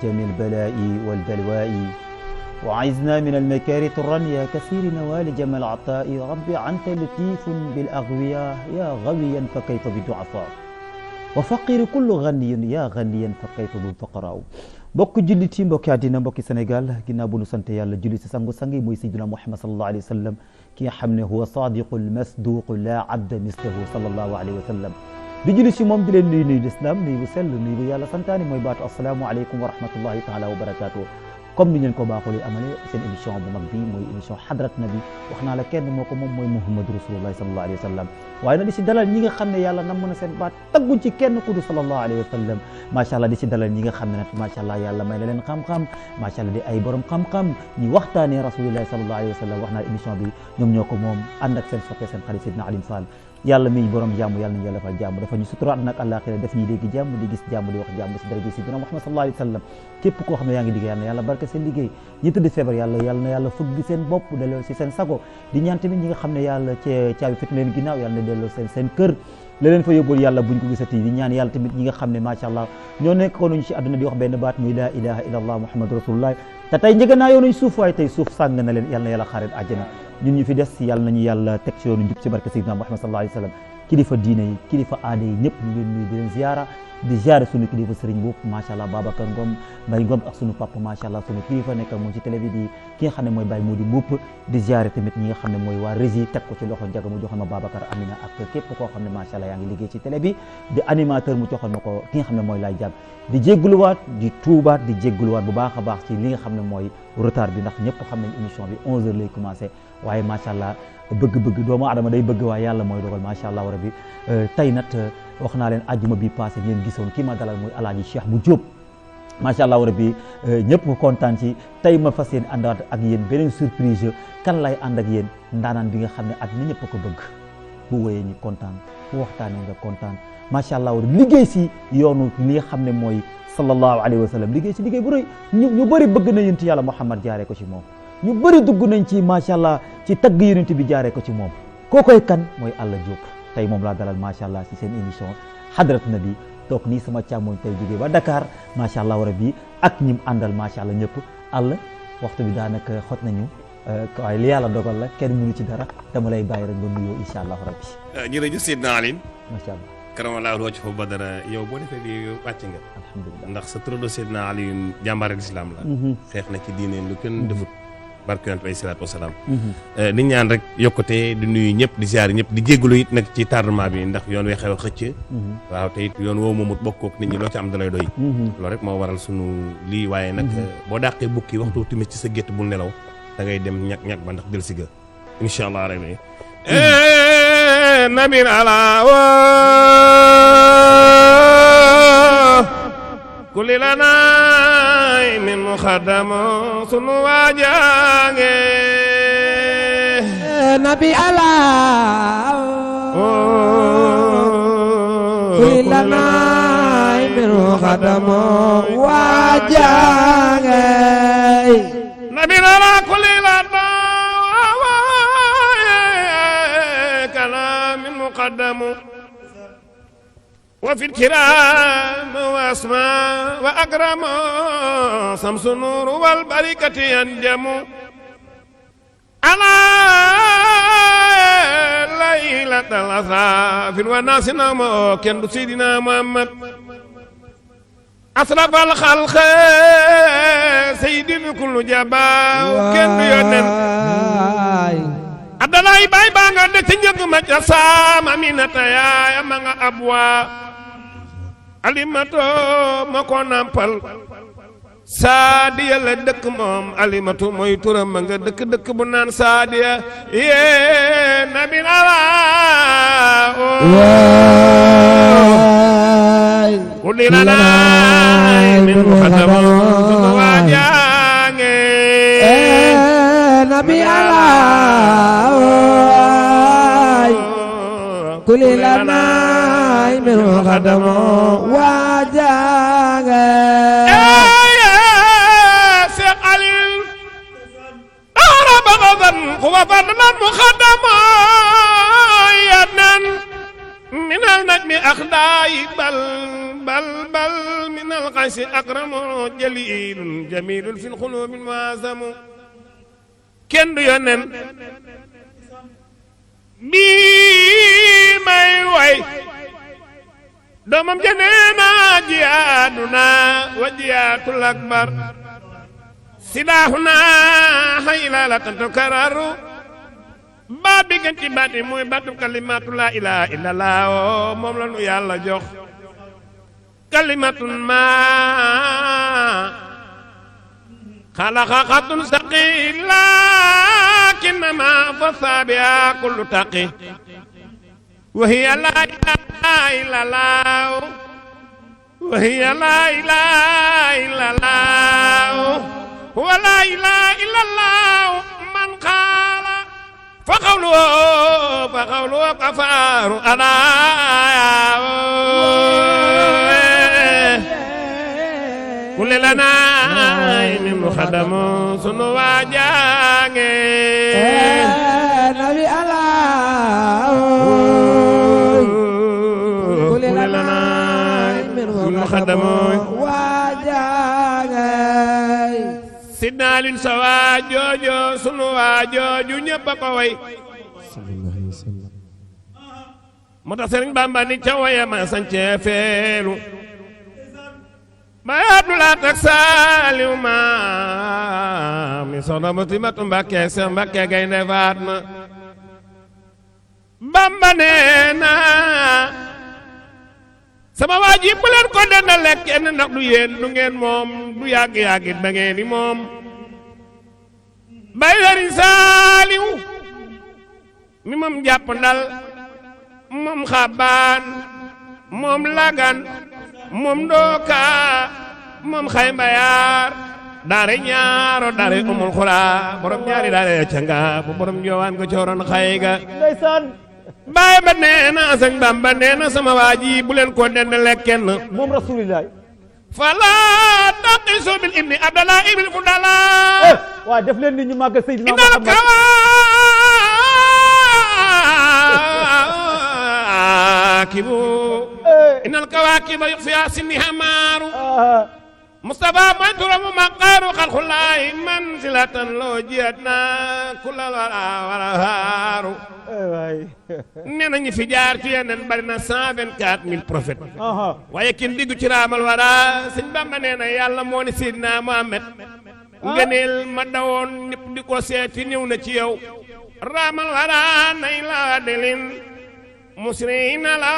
جميع البلاء والبلواء وعزنا من المكاره طرا يا كثير نوال جمال العطاء ربي أنت لطيف بالأغوياء يا غويا فكيف بالضعفاء وفقير كل غني يا غنيا فكيف بالفقراء mbokk jullit yi mbokki àddina mbokki Sénégal ginnaaw bu nu sant yàlla julli si sangu-sangi muy Seydina Muhammad sallallahu alayhi wa sallam ki nga xam ne huwa sadiqul masduq la abda mislahu sallallahu alayhi wa sallam di julli si moom di leen nuyu lislaam nuyu bu sell nuyu bu yàlla santaani mooy baatu assalaamu aleykum wa rahmatullahi taala wa barakatuh comme ni ngeen ko baaxoo amale seen émission bu mag bi mooy émission Hadrat Nabi wax naa la kenn moo ko moom mooy Muhammad Rasulullah sallallahu alayhi wa sallam waaye nag di si dalal ñi nga xam ne yàlla nam mën a seen baat tagguñ ci kenn ku du sallallahu alayhi wa sallam macha allah di si dalal ñi nga xam ne nag macha allah yàlla may na leen xam-xam macha allah di ay borom xam-xam ñi waxtaanee Rasulullah sallallahu alayhi wa sallam wax naa émission bi ñoom ñoo ko moom ànd ak seen soppe seen xarit Seydina Alioune Fall yàlla mi borom jàmm yàlla nañu yàlla fal jàmm dafa ñu sutura àddina ak àllaaxira def ñuy dégg jàmm di gis jàmm di wax jàmm si daraja Seydina Muhammad sallallahu alayhi wa sallam képp koo xam ne yaa ngi liggéey yàlla na yàlla barke seen liggéey ñi tëdd feebar yàlla na yàlla fëgg seen bopp delloo si seen sago di ñaan tamit ñi nga xam ne yàlla caabi fit leen ginnaaw yàlla na delloo seen kër la leen fa yóbbul yàlla buñ ko gisati di ñaan yàlla tamit ñi nga xam ne macha allah ñoo nekkoon nañu ci àdduna di wax benn baat muy la ilaha illa allah muhammadu rasulullah te tey njëga naa yoonu suuf waaye tey suuf sàng na leen yàlla na yàlla xaaret àjjana ñun ñu fi des yàlla nañu yàlla teg ci yoonu njub ci barke Seydina Muhammad sallallahu alayhi wa sallam kilifa diine yi kilifa aada yi ñëpp ñu leen nuyu di leen ziara di ziare sunu kilifa sëriñ boobu macha allah Babacar Ngom Mbaye Ngom ak sunu papa macha allah sunu kilifa nekk moom ci télé bi di ki nga xam ne mooy Baye Moudi Mboup di ziare tamit ñi nga xam ne mooy waa régie teg ko ci loxo njaga mu joxoon ma Babacar Amina ak képp koo xam ne macha allah yaa ngi liggéey ci télé bi di animateur mu joxoon ma ko ki nga xam ne mooy Laye Diab di jégguluwaat di tuubaat di jégguluwaat bu baax a baax ci li nga xam ne mooy retard bi ndax ñëpp xam nañ émission bi 11h lay commencé waaye macha allah bëgg-bëgg doomu adama day bëgg waaye yàlla mooy dogal macha allah rabbi tey nag wax naa leen àjjuma bi passé ngeen gisoon kii ma dalal mooy alaaji Cheikh bu Diop macha allah rabbi ñëpp kontaan ci tey ma fas yéen àndaat ak yéen beneen surprise kan lay ànd ak yéen ndaanaan bi nga xam ne àddina ñëpp a ko bëgg bu woyee ñi kontaan bu waxtaanee nga kontaan macha allah liggéey si yoonu li nga xam ne mooy sallallahu alayhi wa sallam liggéey si liggéey bu rëy ñu bëri bëgg na yonent yàlla Muhammad jaaree ko ci moom ñu bëri dugg nañ ci macha allah ci tagg yonent bi jaaree ko ci moom kookoy kan mooy Alla Diop tey moom laa dalal macha allah ci seen émission Hadrat Nabi toog nii sama càmmoñ tey jógee ba Dakar macha allah rabbi ak ñim àndal macha allah ñëpp Alla waxtu bi daanaka xot nañu waaye li yàlla dogal la kenn mënu ci dara dama lay bàyyi rek nga nuyoo incha allah rabbi. jërëjëf Seydina Alioune. macha allah. karamallahu wajhahu badara yow boo defee di wàcc nga. alhamdulilah ndax sa turando Seydina Alioune jàmbaare lislaam la. xeex na ci diine lu kenn defut. barke yonent bi alayhi salaatu wasalaam di ñaan rek yokkute di nuyu ñëpp di ziar ñëpp di jéggalu it nag ci tardement bi ndax yoon wi xew a xëcc waaw te it yoon woowu moomut bokkook nit ñi loo ci am dalay doy loolu rek moo waral sunu lii waaye nag boo dàqee bukki waxtu timis ci sa gétt bul nelaw da ngay dem ñag ba ndax del si ga incha allah rabbi nabir ala kulli lanaay min muxaddamu sunu waajange nabi Allah kulli lanaay min muxaddamu waajange nabi Allah kulli lanaay kana min muxaddamu وفي الكرام واسماء واكرم شمس النور والبركه ينجم على ليله الاسرى والناس نام كن سيدنا محمد أسرف الخلق سيد كل جبار كن يونن Adalay bay ba nga de ci njëg ma ca saama Aminata yaaya ma nga abwa Alimato ma ko nampal Saadiya la dëkk moom Alimatu mooy turam ma nga dëkk bu naan Saadiya yee nabi ala kulli lanaay min muxaddam sunu waajange nabi ala kulli lanaay min muxaddam waajange Seex Aliou araba badan huwa fadlan muxaddam yanan min al najmi axdaayi bal min al القيس أكرم جليل جميل في القلوب معظم كن يونن بي ماي واي دومم جنينا جيادنا وجيات الأكبر سلاحنا حيلا لا تتكرر baat bi gën ci baat yi mooy baatu kalimatu laa ilaaha illallah moom la nu yàlla jox kalimatun ma xalaqa xatun saqi lakinnama fasaabiha kullu taqi wa hiya laa ilaaha illallah wa hiya laa ilaaha illallah wa laa ilaaha illallah man qaala فقوله كفار أنا كل لنا من مخدم سنوا جانge نبي الله كل لنا من مخدم وجانge sidna lin sa waa joojo sunu waa jooju ñëpp a ko way moo tax Sëriñ Bamba ni ca waya ma sañce feelu ba Abdulaay tak Saaliw ma mi soxna Mutimatu Mbàkke Seex Mbàkke Gaynde Faatma Bamba nee na sama waa ji bu leen ko dendale kenn ndax du yéen du ngeen moom du yàgg-yàggit ba ngeen di moom bay Sëriñ Saaliw mi moom jàpp ndal moom xabaan moom lagan moom ndooka moom xay mbayaar daare ñaaro daare umul xura borom ñaari daare canga bu borom joowaan ko cooroon xay ga baay ba nee na sëñ Bamba nee na sama waa ji bu leen ko dendale kenn moom rasulillahi fala taqisu bil ibni abdallah ibn fudala waaw def leen ni ñu màggal Seydina inal Muhammad kawaakibu inal kawaakiba yuxfiha sinniha maaru Mustafa mooy turamu maqaaru xalxulaay manzilatan loo jiyat na kulal wala haaru nee na ñi fi jaar ci yeneen bari na 124 000 prophètes waaye kenn diggu ci raamal wara sëñ Bamba nee na yàlla moo ni Seydina Muhammad ngëneel ma dawoon ñëpp di ko seeti ñëw na ci yow raamal wara nay la delin musrina la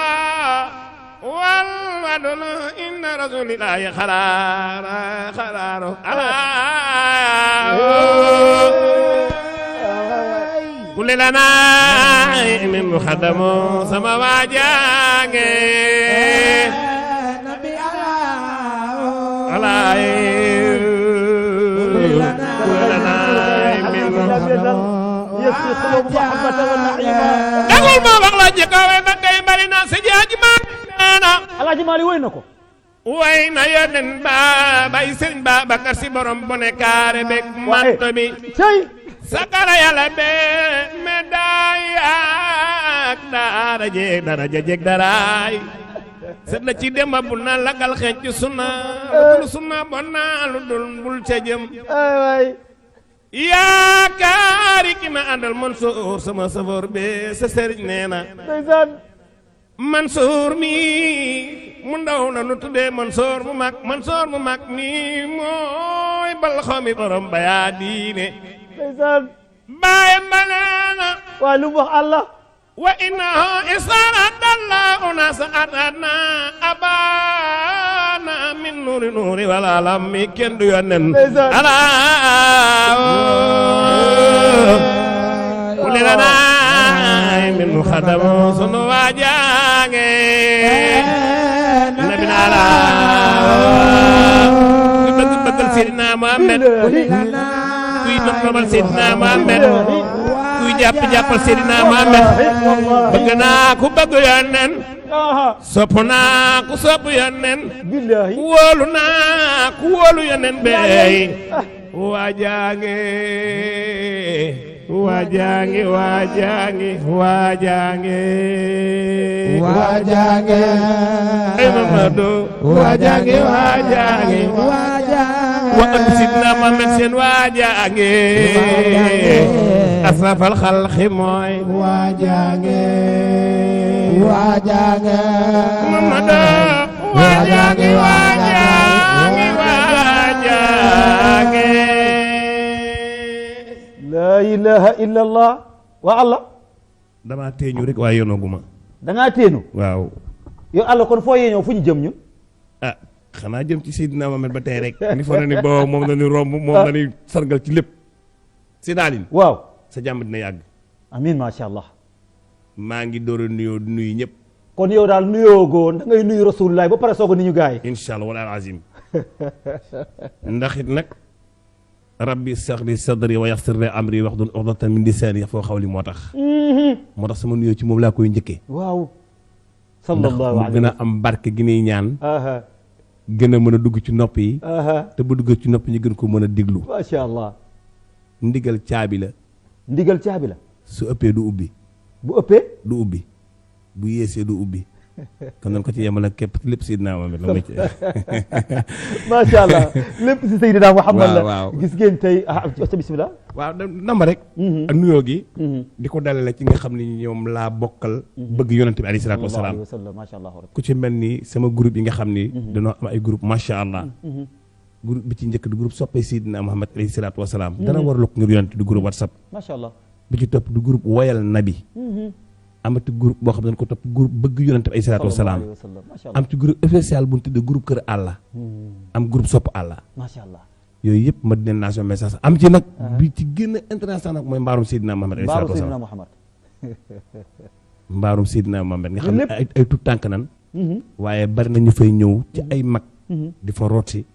wal wadulu inna rasulillahi xaraaro kulli lana min muxaddamu sama waajange nabi Allah alaay kulli lana min muxaddamu yësi xulub muhabbata wa naima dagul moo wax la jëkkawe ba kay bari na si jaaji ma Alaaji Maali woy na ko way na yonen ba bay Sëriñ Babakar Si borom bone kaare bek manto bi cey sakara yàlla be médaille ak daraja jeg daraay set la ci demba bu na lagal xeeñ ci sunna lu sunna bon na lu dul bul ca jëm waay yaakaari ki ma àndal Mansour sama safoor be sa sëriñ nee na ndeysaan Mansour mi mu ndaw na nu tuddee Mansour mu mag mi mooy bal xoomi borom bayaa diine ndeysaan baayam ba neena waaye lu mu wax Allah wa innahu isaradalla unasa atana abana min nuuri wala lam mi kenn du yonnen ala kulilana min muxadamu sunu waajange nabi ala kuy bëggal Seydina Muhammad kuy noppal Seydina Muhammad kuy jàppal Seydina Muhammad bëgg naa ku bëgg yonnen sopp naa ku sopp yonnen billahi wóolu naa ku wóolu yonnen bey waajange waajaange waajaange waajaange waajaange ay Mamadou waajaange waajaange wa ak sidna Muhammad seen waajaange asrafal xalqi mooy waajaange waajaange Mamadou waajaange waajaange waajaange laa ilaha illa allah waa Allah damaa teeñu rek waaye yoonaguma dangaa téenu waaw yow Allah kon foo yeeñoo fu ñu jëm ñun ah xanaa jëm ci Seydina Mohamed ba tey rek ni fa ne ni booba moom la ñu romb moom la ñuy sargal ci lépp si daalin waaw sa jàmm dina yàgg amin macha allah maa ngi door a nuyoo nuyu ñëpp kon yow daal nuyoo goon da ngay nuyu rasulullah ba pare soog a ni ñu gaay incha allah wala azim ndax it nag rabbi saxli sadri wa yaxsir li amri wahdul uqdatan min lisaani yafqahu qawli moo tax sama nuyoo ci moom laa koy njëkkee waaw ndax sallallahu mu alayhi gën a am barke gi nuy ñaan aha gën a mën a dugg ci nopp yi aha te bu dugg ci nopp ñu gën ko mën a diglu macha allah ndigal caabi la ndigal caabi la su ëppee du ubbi bu ëppee du ubbi bu yeesee du ubbi kon nañ ko ci yemal ak képp lépp Seydina Muhammad la ci macha allah lépp si Seydina Muhammad la waaw. gis ngeen tey bismillah waaw namba rek ak nuyoo gi di ko dalale ci nga xam ni ñoom laa bokkal bëgg yonente bi alayhi salaatu wasalaam wa sallam macha allah ku ci mel ni sama groupe yi nga xam ni dañoo am ay groupe macha allah groupe bi ci njëkk du groupe soppee Seydina Muhammad alayhi salaatu wasalaam dana war lu ko ngir yonente du groupe WhatsApp macha allah bi ci topp du groupe woyal nabi amati groupe boo xam ne dañ ko topp groupe bëgg yonente bi ay salaatu wasalaam macha allah am ci groupe spécial bu ñu tuddee groupe kër àlla am groupe sopp àlla macha allah yooyu yëpp ma dina nation message am ci nag bi ci gën a intéressant nag mooy mbaarum Seydina Muhammad ay salaatu baaru Seydina wasalaam Muhammad mbaarum Seydina Muhammad nga xam ne lépp. ay tout tànk nan waaye bari na ñu fay ñëw ci ay mag di fa root si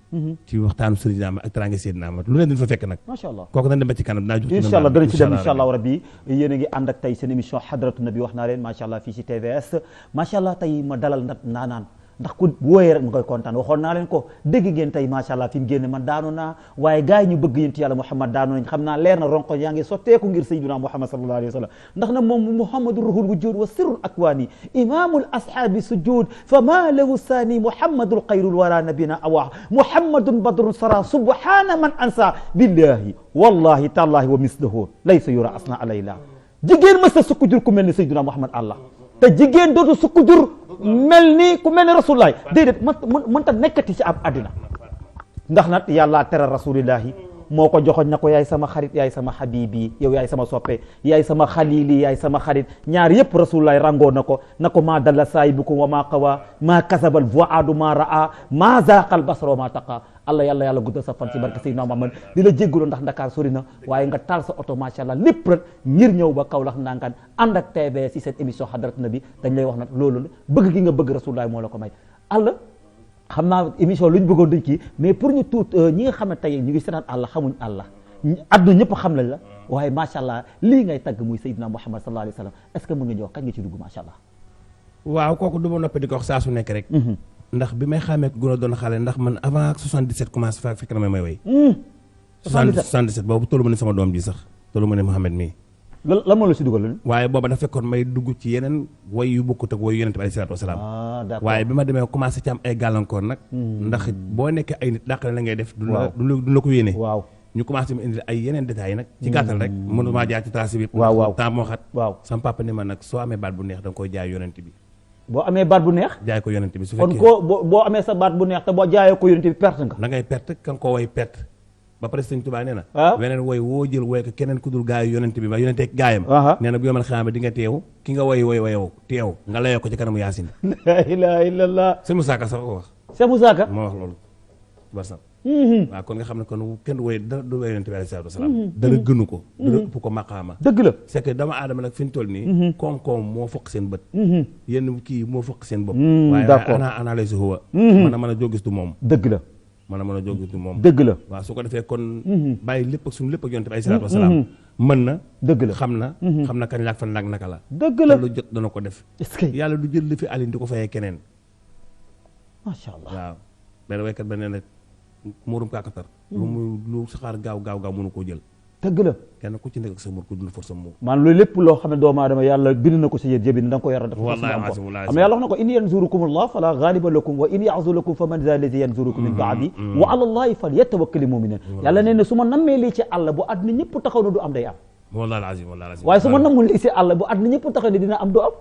ci waxtaanu Seydina Muhammad ak teraange Seydina Muhammad lu leen dañ fa fekk nag macha allah kooku nañ dem ba ci kanam dinaa jox incha allah danañ ci dem incha allah rabbi yéen a ngi ànd ak tey seen émission Hadratu Nabi wax naa leen macha allah fii ci TVS macha allah tey ma dalal naanaan ndax ku wooyee rek ma koy kontaan waxoon naa leen ko dégg ngeen tey macha allah fi mu génne man daanu naa waaye gars yi ñu bëgg yénti yàlla Muhammad daanu nañ xam naa leer na ronko yaa ngi sotteeku ngir sayyidina Muhammad sallallahu alayhi wa sallam ndax na moom Muhammadu ruhul wujud wa sirrul akwaani imamul ashaabi sujud fa ma lahu saani Muhammadul xayrul wara nabina awaa Muhammadun badrun sara subhana man ansa billahi wallahi tallahi wa mislahu laysa yura asna alayla jigéen mës a sukk jur ku mel ni sayyidina Muhammad Allah te jigéen dootu sukk jur mel ni ku mel ni rasulullahi déedéet mënta nekkati ci ab àddina ndax nag yàlla tere rasulillahi moo ko joxoñ na ko yaay sama xarit yaay sama habibi yow yaay sama soppe yaay sama xalili yaay sama xarit ñaar yëpp rasulullahi rangoo na ko maa dalla saayibukum wa maa qawa maa kasabal fuaadu maa raa maa zaaqal basaro maa taqa allah yàlla guddal sa fan ci barke Seydina Muhammad di la jéggaloo ndax Dakar sori na waaye nga taal sa oto macha allah lépp rek ngir ñëw ba Kaolack ndànkaan ànd ak TVS ci seen émission Hadratu Nabi dañ lay wax nag loolu bëgg gi nga bëgg rasulullahi moo la ko may allah xam naa émission lu ñu bëggoon dañ kii mais pour ñu tuut ñi nga xam ne tey ñu ngi seetaan àlla xamuñ àlla àdduna ñëpp xam lañ la waaye macha allah lii ngay tagg muy Seydina Muhammad sallallahu alayhi wa sallam est ce que mën nga ñëw kañ nga ci dugg macha allah. waaw kooku du ma noppi di ko wax saa su nekk rek ndax bi may xàmmee gën a doon xale ndax man avant 77 commencé fa fekk na may way 77 boobu tollu ma ne sama doom ji sax tollu ma ne Mouhamed mii lan moo la si dugal waaye booba dafa fekkoon may dugg ci yeneen way yu bokkut ak way yonent bi alayhi salaatu wasalaam waaye bi ma demee commencé ci am ay gàllankoor nag ndax boo nekkee ay nit dàqale la ngay def du la ko yéene waaw ñu commencé ma indi ay yeneen détails nag ci gàttal rek mënu maa jaar ci trace bi waaw temps moo xat waaw sama papa ni ma nag soo amee baat bu neex da nga koy jaay yonent bi boo amee baat bu neex jaay ko yonent bi su kon fekkee ko boo amee sa baat bu neex te boo jaayee ko yonent bi perte nga da ngay perte kan ko way perte ba pare sëñ Tuubaa nee na waaw weneen woy woo jël woy ko keneen ku dul gaayu yonent bi ba yonenteeg gaayam nee na bu yomal xaama di nga teew ki nga woy woyow teew nga layoo ko ci kanamu Yaasin la ilaha illallah sëñ Moussa Ka sax ko wax Cheikh Moussa Ka moo wax loolu barsan waaw kon nga xam ne kon kenn du woy dara du woy yonent bi alayhi salaatu wasalaam dara gënu ko dara ëpp ko maqaama dëgg la c'est que dama aadama nag fi ñu toll nii koom-koom moo fokk seen bët yenn kii moo fokk seen bopp waaye ana analyse huwa mën a jógis du moom dëgg la mën a jógis du moom dëgg la waaw su ko defee kon bàyyi lépp ak suñu lépp ak yonent bi alayhi salaatu wasalaam mën na dëgg la xam na kañ laak fan laak naka la dëgg la lu jot dana ko def est-ce que yàlla du jël li fi Alioune di ko fayee keneen macha allah waaw benn waykat ba nee na muurum kàkkatar lu saxaar gaaw mënu koo jël dëgg la kenn ku ci nekk ak sa muur ku dund for sa muur maanaam loolu lépp loo xam ne doomu aadama yàlla bind na ko si yéen jëbi da nga ko yar def wallaahi am ko azim wallaahi xam ne yàlla wax na ko in yanzurukum allah fala ghaliba lakum wa in yaxzulakum fa man za allazi yanzurukum min baadi wa ala allahi falyatawakkali mu'minun yàlla nee na su ma nammee lii ci àll bu àdduna ñëpp taxaw na du am day am wallaahi azim wallaahi azim waaye su ma nammul lii ci àll bu àdduna ñëpp taxaw ne dina am du am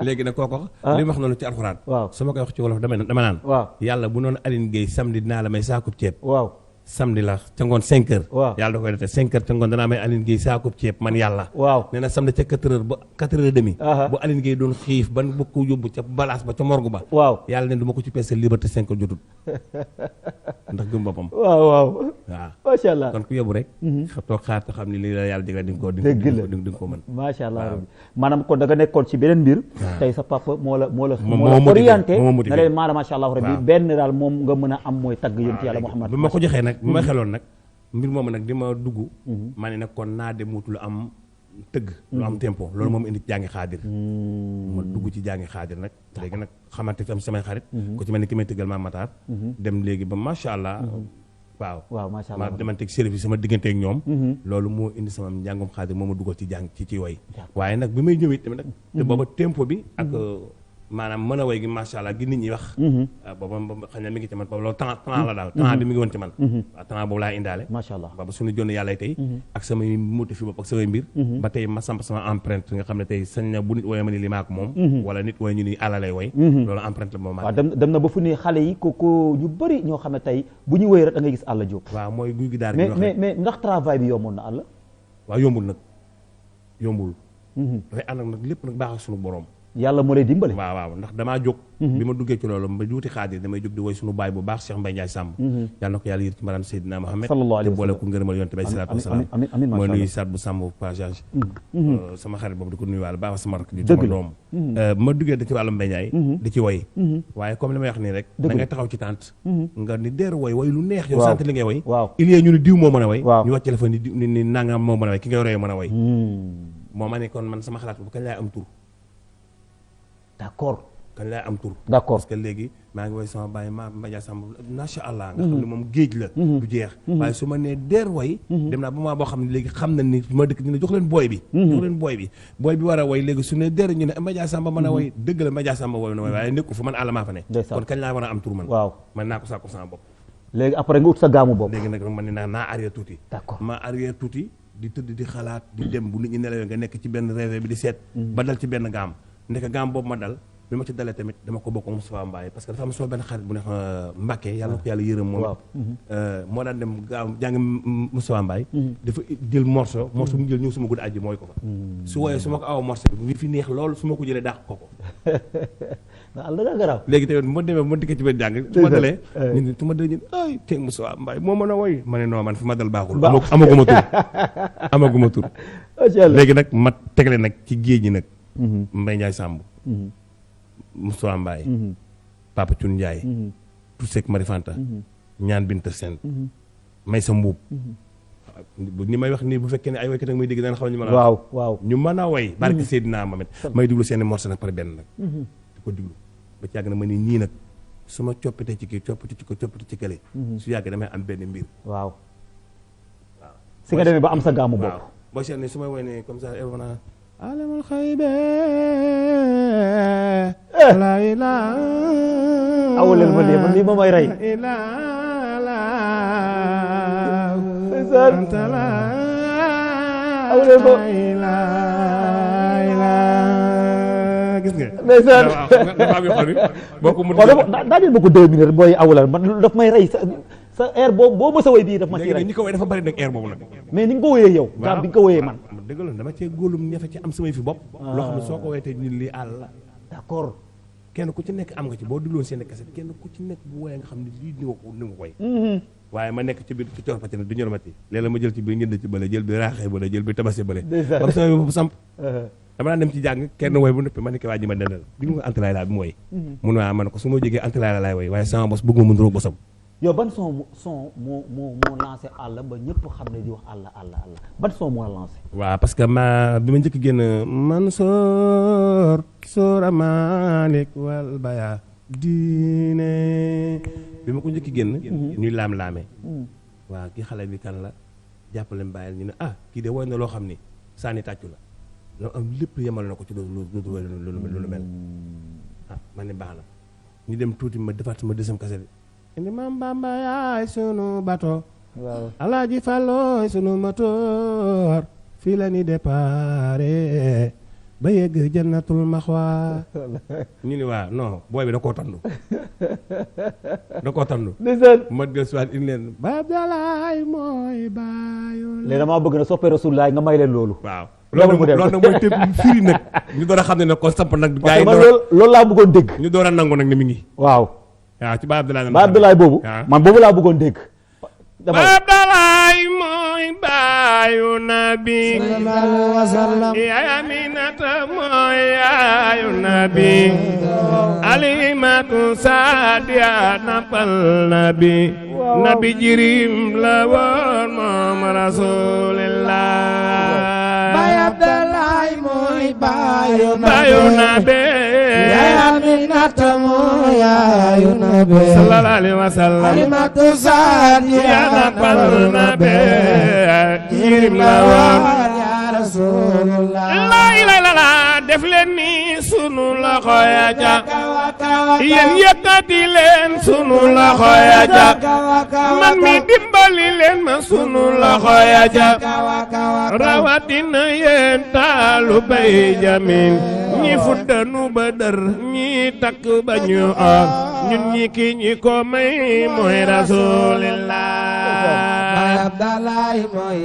léegi nag kooko li mu wax noonu ci alxuraan waaw su ma koy wax ci wolof dama naan waaw yàlla bu noonu Aline Gueye samedi dinaa la may saakub ceeb waaw samedi la ca ngoon 5 heures waaw yàlla da koy defee 5 heures ca ngoon danaa may Aline Gueye saakub ceeb man yàlla waaw nee na samedi ca 4 heures ba 4 heures et demi Aha. bu Aline Gueye doon xiif ban bëgg ko yóbbu ca balaas ba ca morgue ba waaw yàlla ne du ma ko ci peese liberté 5 heures jotut ndax gëm boppam waaw waaw waaw macha allah kon ku yóbbu rek toog xaar te xam ni li la yàlla digal di nga ko dëgg la di nga ko mën macha allah waaw. rabbi maanaam kon da nga nekkoon ci beneen mbir waaw. tey sa papa moo la motivé, orienté moo ma motivé. na leen maanaam macha allah rabbi waaw. benn daal moom nga mën a am mooy tagg yonent yàlla Muhammad bi ma ko joxee nag bi ma xeloon nag mbir moomu nag di ma dugg ma ne nag kon naa dem wut lu am tëgg lu am tempo loolu moom indi ci jàngi xaadir ma dugg ci jàngi xaadir nag léegi nag xamante fi am samay xarit ku ci mel ni ki may tëggal Maam Matar dem léegi ba macha allah waaw waaw macha allah ma demanteeg sérif yi sama diggante ak ñoom loolu moo indi sama njàngum xaadir moo ma dugal ci jàng ci way waaye nag bi may ñëwee tamit nag te booba tempo bi ak maanaam mën a way gi macha allah gi nit ñi wax booba xëy na mi ngi ci man boobu loolu temps la daal temps bi mi ngi woon ci man waaw temps boobu laa indaale macha allah booba suñu jonn yàlla tey ak samay motif fi bopp ak samay mbir ba tey ma samp sama empreinte nga xam ne tey sañ na bu nit woyee ma ni li maa ko moom wala nit woy ñu ni àlla lay woy loolu empreinte la moom waaw dem na ba fu ne xale yi ko ñu bëri ñoo xam ne tey bu ñu wéy rek da ngay gis Alla Diop waaw mooy guy gi daar mais ndax travail bi yomboon na Alla waaw yombul nag yombul dafay ànd ak nag lépp nag baax ak suñu borom yàlla moo lay dimbale waaw waaw ndax damaa jóg bi ma duggee ci loolu ba juuti xaadir damay jóg di woy suñu baay bu baax Cheikh Mbaye Ndiaye Samb yàlla na ko yàlla yër ci maanaam Seydina Mohamed sallallahu alayhi te boole ko ngërëmal yonte bay salaatu wasalaam amiin mooy nuyu Saat bu Samb passage sama xarit boobu di ko nuyu wàlla baax sama rakk di dëgg sama la. doom ma duggee da ci wàllu Mbaye Ndiaye di ci woy waaye comme li may wax nii rek da ngay taxaw ci tànt nga ni deer woy woy lu neex yow sant li ngay woy waaw il y a ñu ni diw moo mën a woy waaw. ñu wàcc la fa ni nangam moo mën a woy ki ngay royee mën a woy moo ma ne kon man sama xalaat bu kañ laay am tur d'accord kañ laay am tur d'accord parce que léegi maa ngi woy sama bàyyi ma Mbadia Samb macha allah nga xam ne moom géej la du jeex waaye su ma nee deer woy dem naa ba maa boo xam ne léegi xam na ni ma dëkk ñu ne jox leen booy bi jox leen booy bi war a woy léegi su ne deer ñu ne Mbadia Samb mën a woy dëgg la Mbadia Samb woy na woy waaye nekku fa man àll maa fa ne ndeysaan. kon kañ laa war a am tur man waaw man naa ko sàkku sama bopp léegi après nga ut sa gaamu bopp léegi nag man ne naa arrière tuuti d'accord ma arrière tuuti di tëdd di xalaat di dem bu nit ñi nelawee nga nekk ci benn rêve bi di seet ba dal ci benn gaam ndeke gaam boobu ma dal bi ma ci dalee tamit dama ko bokk Moustapha Mbaye parce que dafa am sama benn xarit bu ne Mbacke yàlla na ko yàlla yërëm moom moo daan dem gaam jàng Moustapha Mbaye dafa jël morceau mu jël ñëw suma guddi àjji mooy ko fa su wooyee su ma ko awa morceau bi fi neex loolu su ma ko jëlee dàq ko nga àll da nga garaaw léegi tamit ma demee ma dikkee ci benn jàng su ma dalee ñu su ma dalee ñu ay tey Moustapha Mbaye moo mën a woy ma ne non man fi ma dal baaxul amaguma tur macha allah léegi nag ma tegle nag ci géej gi nag Mbaye Ndiaye Samb Moustapha Mbaye Papa Thioune Ndiaye tout sec Marifanta ñaan Binta Sène may sa mbuub ni may wax nii bu fekkee ne ay waykat ak may dégg daan xaw ñu mën a waaw ñu mën a way barke Seydina Mohamed may diglu seeni morceau nag par benn nag di ko diglu ba ci yàgg na ma ni ñii nag su ma coppite ci kii coppite ci ko coppite ci kële su yàgg damay am benn mbir waaw si nga demee ba am sa gaamu bopp boo seet ne su may woy ne comme ça evona alamul xaybe la ilaha awaleel ma lii man lii ma may rey awaleel ma gis nga ndeysaan dafa am yoo xam ne boo ko mën daajal ma ko 2 minutes booy awalal man daf may rey sa air boo mësa woy bii daf ma ciy rey ñi ko woy dafa bari nag air boobu nag mais ni nga ko woyee yow gaam bi nga ko woyee man dëgg la dama cee góolum ñafe ci am samay fi bopp loo xam ne soo ko woyee te ñu lii àll la d'accord kenn ku ci nekk am nga ci boo dégloon seen kaset kenn ku ci nekk bu woyee nga xam ne lii ni nga koy waaye ma nekk ci biir ci corpati nag du ñormati léeg-léeg ma jël ci biir njënd ci bële jël bi raaxee bële jël bi tabase bële ba sama bopp samp dama daan dem ci jàng kenn woy bu noppi ma nekk waa ji ma dendal di nga antalaay laa bi mu woy mun waa man ko su ma jógee antalaay la laay woy waaye sama bos bëgg ma mën roog bosam yow ban son moo lancé àll ba ñëpp xam ne di wax àll ban son moo la lancé waaw parce que bi ma njëkk génn Mansoor Soora Malik wal Baya diine bi ma ko njëkk génn ñuy laam-laame waaw kii xale bi kan la jàppaleen bàyyil ñu ne kii de woy na loo xam ni sànni tàccu la loo am lépp yemal na ko ci lu mel man ni baax na ñu dem tuuti ma defaat sama deuxième cassette bi indi Maam Bamba yaay sunu bato waaw Alaaji Fallooy sunu motoor fii la ni déparé ba yegg jannatul maxwa ñu ni waa non booy bi da koo tandu ndeysaan ma del soit indi leen ba Abdalaay mooy baayu léegi damaa bëgg na soppee Rasulullah nga may leen loolu waaw loolu nag mooy te firi nag ñu door a xam ne nag ko samp nag gaa yi loolu laa bëggoon dégg ñu door a nangu nag ne mi ngi waaw ci ba Abdalaay ba Abdalaay boobu man boobu laa bëggoon dégg ba Abdalaay mooy baayu nabi sallallahu wa sallam yaay Aminata mooy yaayu nabi Alimatu Saadiya napal nabi nabi jirim la woon moom Rasulillah Baay Abdalaay mooy baayu nabi yaay Aminata mooy yaayu nabi sallallahu alayhi wa sallam Alimatu Saadiya napal nabi jirim la woon ya Rasulullah la ilaha def leen ni sunu loxo ya ja yéen yëkkati leen sunu loxo ya ja man mi dimbali leen ma sunu loxo ya ja rawatina yéen taalu bay jamin ñi fuddanu ba dër ñi takk ba ñu or ñun ñi ki ñi ko may mooy Rasulillah Baay Abdalaay mooy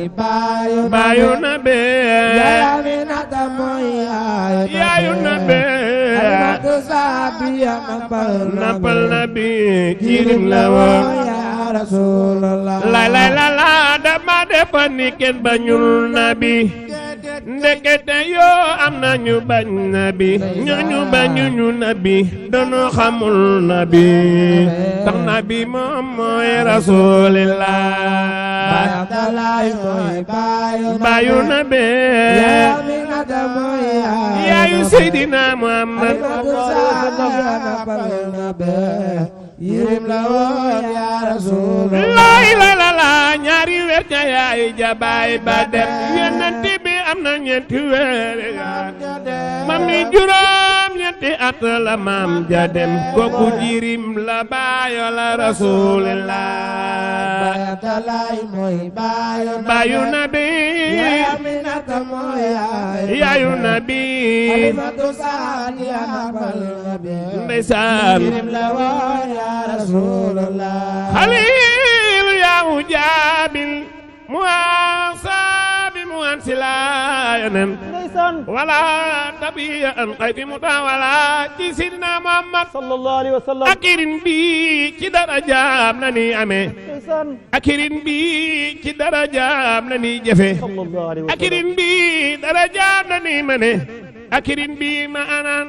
baayu nabi yaay Aminata mooy yaayu nabi Alimatu Saadiya napal nabi jirim la woon ya Rasulullah la dama defa ni kenn bañul nabi ndekete yoo am na ñu bañ nabi ñooñu bañuñu nabi doonu xamul nabi tax nabi moom mooy Rasulillah Baay Abdalaay mooy baayu nabi yaay Aminata mooy yaayu Seydina Muhammad Alimatu Saadiya napal nabi yirim la woon ya Rasulullah la ñaari weer ca yaay jabaay ba dem yonent bi am na ñeenti weer mam ni juróom ñetti at la maam ja dem kooku jirim la baayo la Rasulillah Baay Abdalaay mooy baayu nabi yaay Aminata mooy yaayu nabi Alimatu Saadiya napal nabi ndeysaan yirim la woon ya Rasulullah xaliil yaa jaabil muwaasabi muwansilaayanen wala tabiya an xayti mutawala ci sidina Muhammad sallallahu alayhi wa sallam akirin bi ci darajaam na ni amee akirin bi ci darajaam na ni jëfe sallallahu alayhi wa sallam akirin bi darajaam na ni mane akirin bi ma anan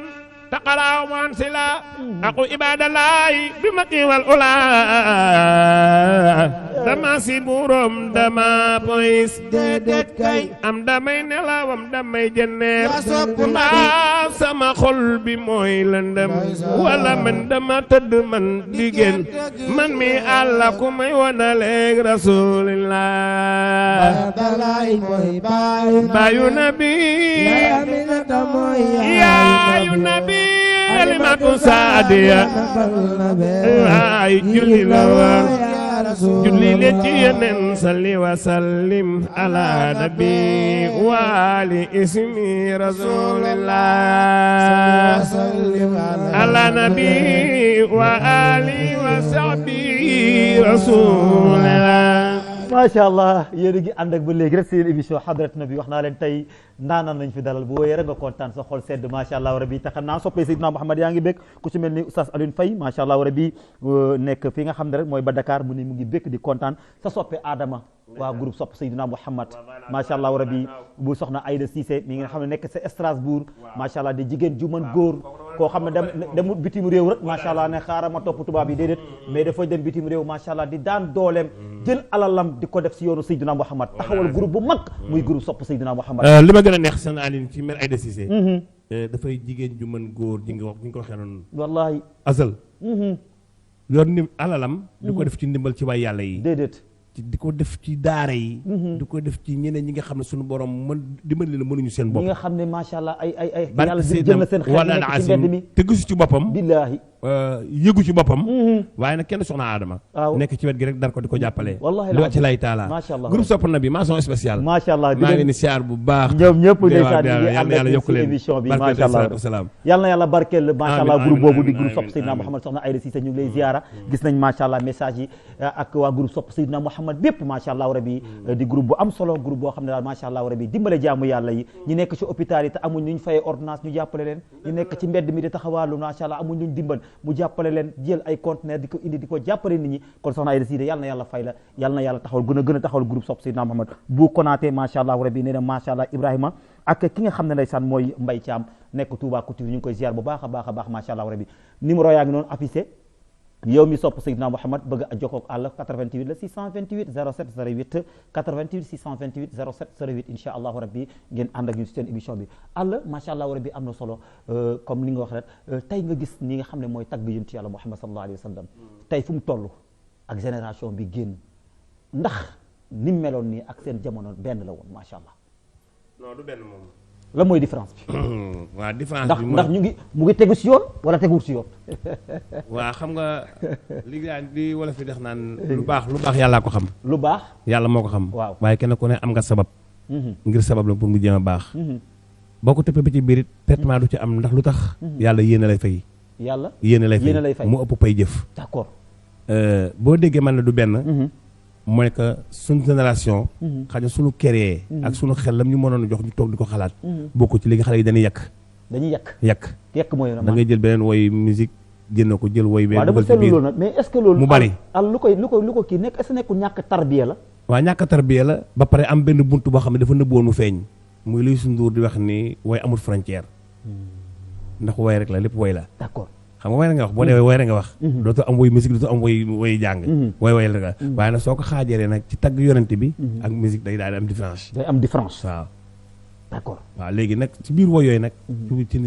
taqalaaw man sila aku ibadalaay bi maki wal ula dama si buurom dama pois déedéet kay am damay nelawam damay jënneer yaa sopp mbaa sama xol bi mooy lëndëm wala man dama tëdd man diggéen man mi àlla ku may wanaleeg Rasulillah Abdalaay mooy baayu nabi yaay Aminata mooy yaayu nabi Alimatu Saadiya waay julli la war julli le ci Yonent salli wa sallim ala nabi wa ali ismi Rasulillah ala nabi wa ali wa sahbi Rasulillah. macha allah yéen a ngi ànd ak ba léegi rek seen émission Hadrat Nabi wax naa leen tey ndaanaan nañ fi dalal bu wooyee rek nga kontaan sa xol sedd macha allah rabi te xam naa soppee Seydina Mouhamed yaa ngi bég ku ci mel ni Oustaz Alioune Faye macha allah rabi nekk fi nga xam ne rek mooy ba Dakar mu ni mu ngi békk di kontaan sa soppe Adama waa groupe sopp Seydina Mouhamed macha allah rabi bu soxna Aïda Cissé mi nga xam ne nekk sa Strasbourg macha allah di jigéen ju mën góor koo xam ne demul bitim réew rek macha allah ne xaaral ma topp tubaab yi déedéet mais dafa dem bitim réew macha allah di daan dooleem jël alalam di ko def si yoonu Seydina Mouhamed taxawal groupe bu mag muy groupe sopp Seydina Mouhamed. li ma gën a neex seen Aline ci mel Aïda Cissé dafay jigéen ju mën góor ji nga wax ñi nga ko waxee noonu wallahi asal yor ni alalam di ko def ci ndimbal ci waay yàlla yi déedéet di ko def ci daara yi. di ko def ci ñeneen ñi nga xam ne suñu borom dimbali leen mënuñu seen bopp. ñi nga xam ne macha allah ay yàlla jël na seen xel nekk ci mbedd mi te gisu ci boppam. billaahi yëgu ci boppam. waaye nag kenn soxna Adama. waaw nekk ci wet gi rek dar ko di ko jàppale. wallaahi lu ci lay taala. macha allah groupe sopp na bi mention spéciale. macha allah maa ngi ni siyaar bu baax. ñoom ñëpp ndeysaan ñu ngi ànd yàlla ak yokk ci leen émission bi barke macha allah salaam. yàlla na yàlla barkeel macha allah amiin, groupe boobu di amiin, groupe sopp amiin, Seydina amiin. Mouhamed soxna Aïda Cissé ñu ngi lay ziara gis nañ macha allah message yi ak waa groupe sopp Seydina Mouhamed bépp macha allah rabi di groupe bu am solo groupe boo xam ne daal macha allah rabi dimbale jaamu yàlla yi ñu nekk ci hôpital yi te amuñ ñu fayee ordonnance ñu jàppale leen ñu nekk ci mbedd mi di taxawaalu macha allah amuñ luñ dimbal mu jàppale leen jël ay conteneur di ko indi di ko jàppale nit ñi kon soxna Aïda Cissé yàlla na yàlla fay la yàlla na yàlla taxawal gën a taxawal groupe sopp Seydina Mouhamed bu konaatee macha allah rabi nee na macha allah Ibrahima ak ki nga xam ne ndeysaan mooy Mbaye Thiam nekk Touba Couture ñu ngi koy ziar bu baax a baax macha allah rabi numéro yaa ngi noonu affiché yow mi sopp Seydina Mouhamed bëgg a jokkoo ak àll 88 la 628 07 08 88 628 07 08 incha allahu rabbi ngeen ànd ak ñu si seen émission bi àll macha allahu rabbi am na solo comme li nga wax rek tey nga gis ñi nga xam ne mooy tagg yonent yàlla Muhammad sallallahu alayhi wa sallam tey fu mu toll ak génération bi génn ndax ni mu meloon nii ak seen jamono benn la woon macha allah. non du benn moom. la mooy différence bi. waaw différence bi ndax mu ngi tegu si yoon wala teguwul si yoon. waaw xam nga li wala fi dex naan lu baax yàllaa ko xam. lu baax yàlla moo ko xam. waaw waaye kenn ku ne am nga sabab. ngir sabab la pour mu jéem a baax. boo ko tëppee ba ci biir it traitement du ci am ndax lu tax. yàlla yéene lay fay. yàlla yéene lay fay mu ëpp pay jëf. d'accord. boo déggee man la du benn. mooy que suñu génération. xëy na suñu créé. ak suñu xel lam ñu mënoon jox ñu toog di ko xalaat. bokk ci léegi xale yi dañuy yàq mooy da ngay jël beneen woy musique jënd ko jël woy. waaw dafa seetlu loolu nag mais est-ce que loolu. mu bari lu ko kii nekk est-ce que nekkul ñàkk tarbiya la. waaw ñàkk tarbiya la ba pare am benn buntu boo xam ne dafa nëbboon mu feeñ. muy luy Youssou Ndour di wax ni woy amul frontière. ndax woy rek la lépp woy la. d'accord. xam nga woy rek nga wax boo dee woy rek nga wax. dootoo am woy musique dootoo am woy jàng. woy rek la waaye nag soo ko xaajaree nag ci tagg yonent bi. ak musique day daal di am différence. day am différence waaw. d'accord. waaw léegi nag ci biir woy yooyu nag.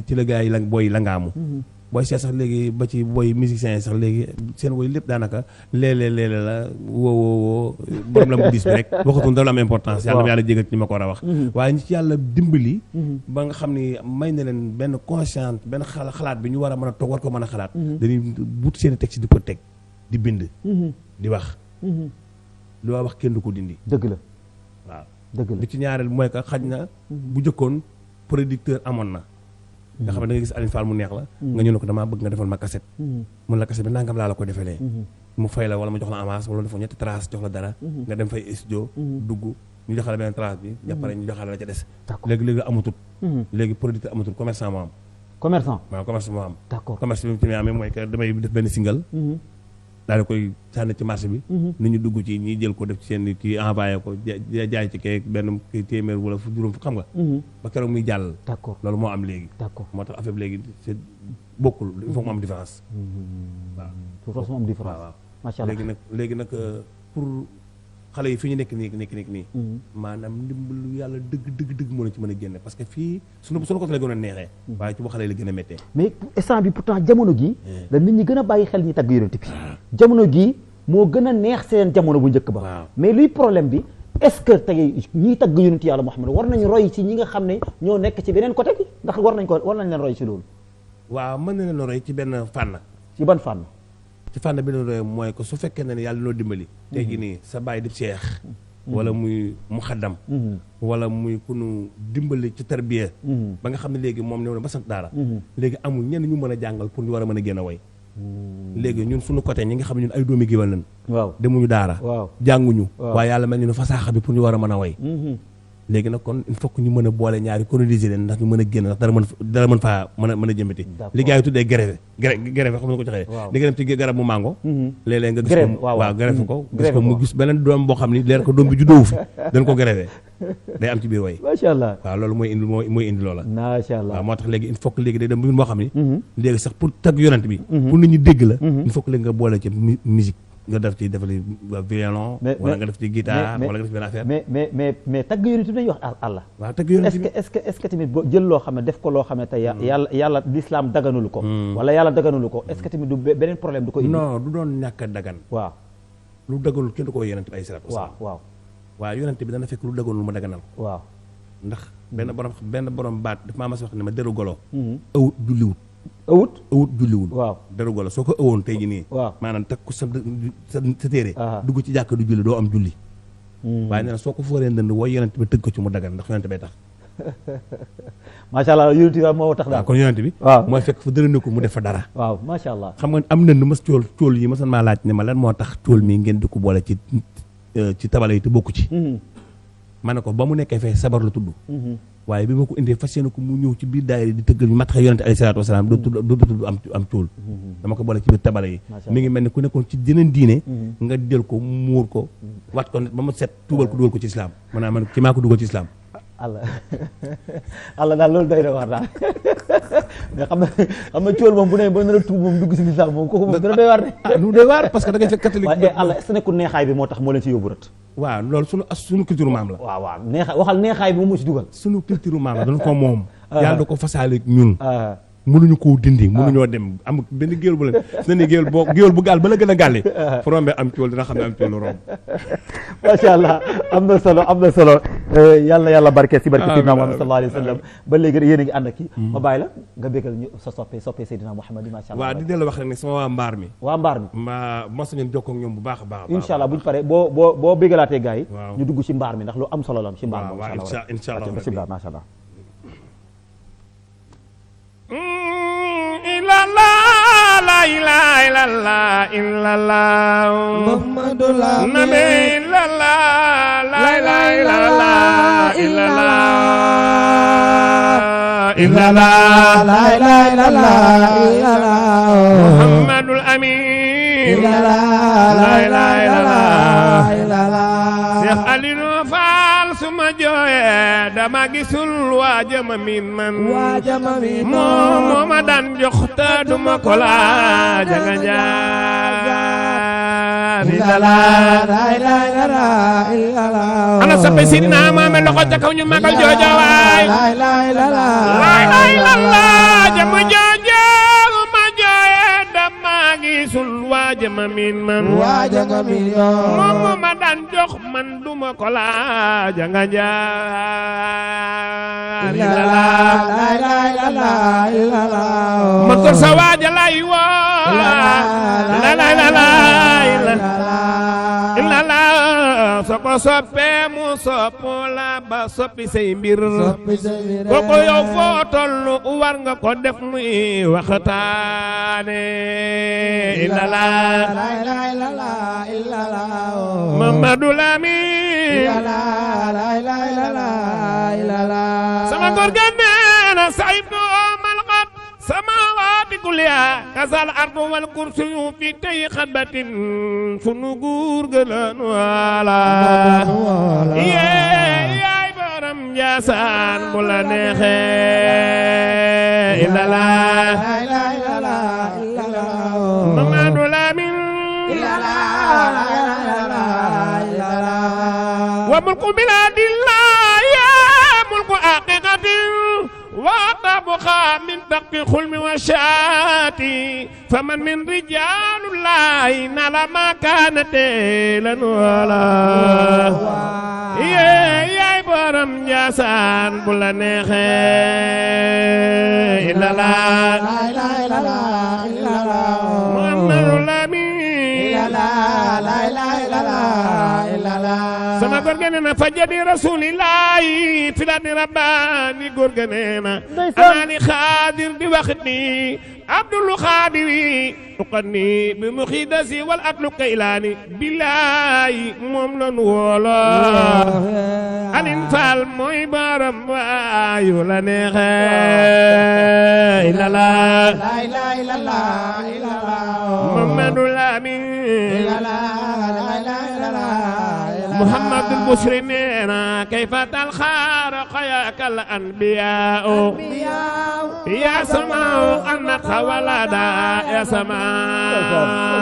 ci la gars yi booy la ngaamu. booy seet sax léegi ba ci booy musiciens yi sax léegi seen woy lépp daanaka léeg-léeg la woo borom la mu dis bi rek waxatuñ dafa am importance. yàlla jégal ci ma ko war a wax. waaye ñi ci yàlla dimbali. ba nga xam ni may na leen benn conscience benn xalaat bi ñu war a mën a toog war ko mën a xalaat. dañuy but seen i texte di ko teg di bind. di wax. loo wax kenn du ko dindi. dëgg la waaw. dëgg la li ci ñaareel mooy que xaj na bu jëkkoon producteur amoon na. nga xam ne da nga gis Alioune Fall mu neex la. nga ñëw ne ko damaa bëgg nga defal ma cassette. mun la cassette bi nangam laa la ko defalee. mu fay la wala mu jox la avance wala defal ñetti trace jox la dara. nga dem fay studio. dugg ñu jox la benn trace bi. jàppale ñu jox la ca des. léegi amatut. léegi producteur amatul commerçant moo am. commerçant waaw commerce moo am. d'accord commerce bi mu tamit amee mooy que damay def benn single. daal di koy sànni ci marché bi. nit ñu dugg ci ñi jël ko def ci seen kii envoyé ko jaay ci kii benn kii téeméer wala juróom xam nga. ba keroog muy jàll. d'accord loolu moo am léegi. d'accord moo tax affaire bi léegi c'est bokkul il faut mu am différence. waaw il faut mu am différence. waaw macha allah léegi nag pour xale yi fi ñu nekk nii. maanaam ndimbalu yàlla dëgg moo leen ci mën a génne parce que fii suñu ko la gën a neexee. waaye ci bu xale yi la gën a méttee. mais instant bi pourtant jamono gii. la nit ñi gën a bàyyi xel ñi tagg yonent bi. jamono gii moo gën a neex seen jamono bu njëkk ba. mais luy problème bi est-ce que tey ñiy tagg yonent yàlla Muhammad war nañu roy ci ñi nga xam ne ñoo nekk ci beneen côté bi ndax war nañ leen roy ci loolu. waaw mën na leen roy ci benn fànn. ci ban fànn. ci fànn bi leen roy mooy que su fekkee ne yàlla noo dimbali. tey jii nii sa baay di seex. wala muy mu xaddam. wala muy ku nu dimbali ci tarbiya. ba nga xam ne léegi moom ñëw na ba sant daara. léegi amul ñenn ñu mën a jàngal pour ñu war a mën a génn way. léegi ñun suñu côté ñi nga xam ne ñun ay doomi géwél lañ. waaw demuñu daara. waaw jànguñu. waaye yàlla mel ni fasaaxa bi pour ñu war a mën a way. léegi nag kon il faut que ñu mën a boole ñaari coloniser leen ndax ñu mën a génn ndax dara mën faa mën a jëmbati. li gars yi tuddee grève xam nga ko joxee. li nga dem ci garab mu mango. léeg-léeg nga gis ko waaw grève ko gis ko mu gis beneen doom boo xam ni leer ko doom bi juddoowu fi dañ ko grève day am ci biir way. macha allah waaw loolu mooy indi loola. macha allah waaw moo tax léegi il faut que léegi day dem mbir moo xam ni. léegi sax pour tagg yonent bi. pour nit ñi dégg la. il faut que léegi nga boole ci musique nga def ci defali violon. wala nga def ci guitare wala nga def benn affaire. mais tagg yonent bi dañuy wax àlla. waaw tagg yonent bi est-ce que tamit boo jël loo xam ne def ko loo xam ne tey yàlla l'islam daganulu ko. wala yàlla daganulu ko est-ce que tamit du beneen problème du ko indi. non du doon ñàkk a dagan. waaw lu daganul kenn du ko yonent bi ay salaatu waaw waaw waaye yonent bi dana fekk lu daganul mu daganal waaw ndax benn borom baat daf maa mas wax ne ma deru golo awut julliwut awut julliwul waaw deru golo soo ko awoon tey ji nii waaw maanaam teg ko sa téere dugg ci jàkk du julli doo am julli waaye nee na soo ko fooree ndënd wooy yonent bi tëgg ko ci mu dagan ndax yonent bay tax macha allah yonent bi moo tax daal kon yonent bi waaw mooy fekk fa dara ne ko mu def fa dara waaw macha allah xam nga am ndënd mas cool yi masan maa laaj ne ma lan moo tax cool mii ngeen di ko boole ci tabala yi te bokku ci ma ne ko ba mu nekkee fee sabar la tudd waaye bi ma ko indee fas yéene ko mu ñëw ci biir daayira di tëggal ñu mataxe yonente alayhi salaatu wasalaam doo tudd am cool dama ko boole ci biir tabala yi mi ngi mel ne ku nekkoon ci jeneen diine nga jël ko muur ko wat ko ba mu set tuubal ko dugal ko ci islam maanaam man ki maa ko dugal ci islam Allah daal loolu doy na war daal mais xam nga cool moom bu ne ba nar a tuub moom dugg si lislaam moom kooku moom dina doy waar de lu doy waar parce que da ngay fekk catholique waaye Allah est-ce que nekkul neexaay bi moo tax moo leen ci yóbbu rat waaw loolu sunu culture maam la waaw neexaay waxal neexaay bi moom moo ci dugal sunu culture maam la dañ ko moom yàlla da ko fasaale ñun mënuñu koo dindi mënuñoo dem am benn géwél bu leen su ne géwél bu gaal ba la gën a gàlle fu rombee am cool dina xam ne am cool lu romb macha allah am na solo yàlla barke si barke Seydina Muhammad sallallahu alayhi wa sallam ba léegi yéen a ngi ànd ak kii ma bàyyi la nga bégal ñu sa soppe Seydina Muhammad macha allah waaw di dellu wax rek ne sama waa mbaar mi ma sañoon jokkoo ak ñoom bu baax a baax incha allah buñu paree boo bégalaatee gars yi ñu dugg ci mbaar mi ndax lu am solo la ci mbaar mi incha allah macha allah illallah la ilaha illallah illallah Muhammadu la nabi illallah la ilaha illallah illallah illallah la ilaha illallah illallah Muhammadul amin illallah la ilaha illallah illallah Cheikh Aliou Fall suma jooye dama gisul waajama min man moo ma daan jox te duma ko laaj nga jaar illallah la ilaha illallah ana soppe Sidina Muhammad loxo ca kaw ñu magal joojo waay la ilaha illallah la ilaha illallah jama joojo ma jooye dama gisul waajama min man moom ma daan jox man duma ko laaj nga jaar illallah la ilaha illallah ma ko sa waaja lay woo la ilaha illallah so ko soppee mu sopp la ba soppi say mbir kooku yow foo tollu war nga ko def muy waxtaane illallah la ilaha illallah Mamadou Lamine la ilaha illallah sama góor ga neena saytu malqat samawati kulliya kasal ardu wal kursiyu fi tay xabatin sunu góor ga lan wala yaay borom Njaasaan bu la neexee illallah la ilaha illallah Mamadou Lamine wa mulku biladillah ya mulku aqiqatin wa tabqa min taqi khulmi wa shaati faman min rijalullahi nala ma kanat lan wala yaay borom Njaasaan bu la neexee illallah la ilaha illallah Muhammadul Lamine la ilaha illallah sama góor ga nee na fajadi rasulillahi filani rabbani góor ga nee na anani xaadir di wax ni abdul xaadiri tuqanni bi muxidasi wal atlu kaylaani billahi moom lan woolo alin faal mooy baram waayu la neexe illallah la ilaha illallah Muhammadul Lamine Muhammadul Busri neena kayfa talxaar xayakal anbiyaa ya samaaw annat xawalada ya samaa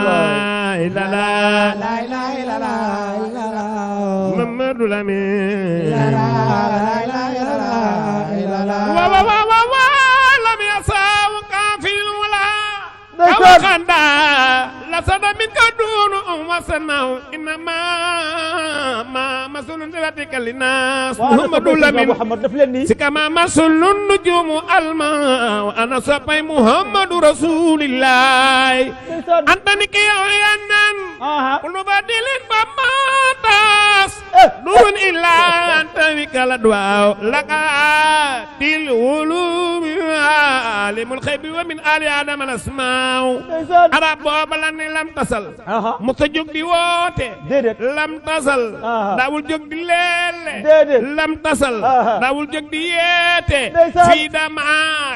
illallah la ilaha illallah Muhammadul Lamine la ilaha illallah wa lam yasaw kafil wala awakanda la sada min ka dunu وسناه إنما ما مسل ذاتك للناس محمد لمن سكما مسل النجوم الماء وأنا صبي محمد رسول الله أنت نكي ينن كل بديل بماتاس دون إلا أنت بكال دعاء لك العلوم عالم الخيب ومن آل آدم الأسماء arab booba la ni lam tasal musa jóg di woote lam tasal daawul jóg di leele lam tasal daawul jóg di yeete fii dama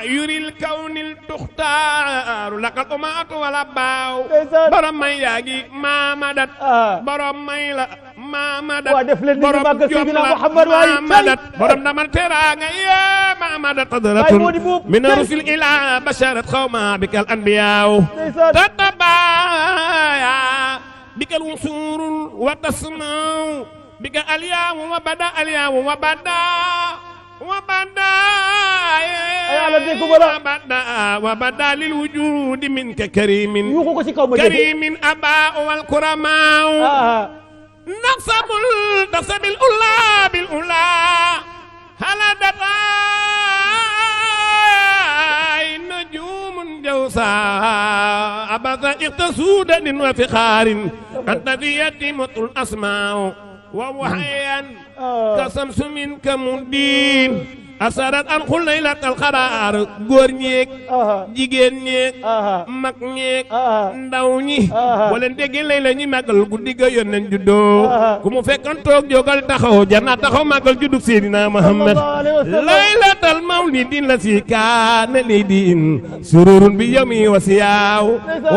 yuril kawnil tuxtaaru lakal umaatu wala baaw borom may yaagi maamadat borom may la maamadat borom jom la maamadat borom damal teraanga yee maamadat qadratun min rusul ila basharat xawma bikal anbiyaaw تتبايا بك الوصور وتسمع بك اليوم وبدا اليوم وبدا وبدا وبدا للوجود منك كريم كريم أباء والكرماء نقسم الأولى بالأولى هلدت نجوم جوسا أبدا اقتصود وفخار أنت في يتيمة الأسماء ووحيا كسمس منك مدين أسرت أن خل ليلة القرار góor ñeek jigéen ñeek mag ñeek ndaw ñi wala ndégg lay la ñi màggal guddi ga yónneen juddoo ku mu fekkan toog jógal taxaw janna taxaw màggal juddug Seydina Muhammad laylatal mawlidin la si kaana li din sururun bi yawmi wa siyaaw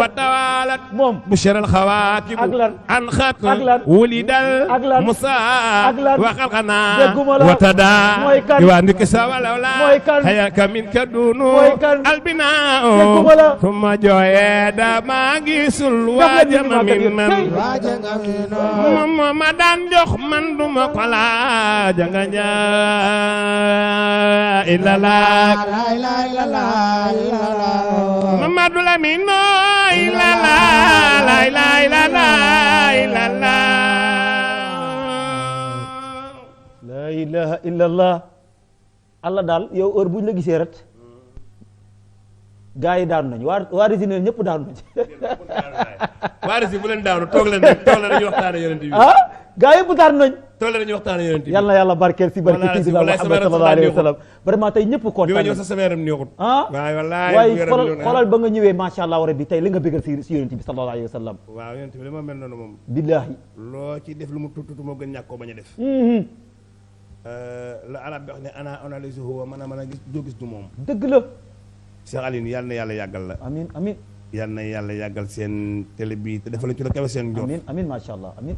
wa tawalat busharal xawaakib an xat wulidal musa wa xalqana wa tada حياك منك دون البناء ثم جويدا ماغي سلواجم من ما دان جوخ من دوما قلا جانغا الا لا الا لا محمد لمين الا لا لا الا لا الا لا لا اله الا الله Allah daal yow heure bu ñu la gisee ret gaa yi daanu nañu waa résineur ñëpp daanu nañu waa rési bu leen daanu toog leen rek toog leen dañuy waxtaane yonent bi gaa yëpp daanu nañ toog leen dañuy waxtaane yonent bi yal na yàlla barkeel si barke ci Muhammad sallallahu alayhi wa sallam vraiment tey ñëpp kontaan bi ma ñëw sa sama yaram neexut waaye xoolal ba nga ñëwee macha allah rabbi tey li nga bëggal si yonent bi sallallahu alayhi wa sallam waaw yonent bi li ma mel noonu moom billaahi loo ci def lu mu tuuti moo gën ñàkk koo bañ a def la arab bi wax ne ana analyse huwa mën a gis doo gis du moom dëgg la Cheikh Aline yàlla na yàlla yàggal la amin amin yàlla na yàlla yàggal seen télé bi te defal ci la kawe seen njort amin amin macha allah amin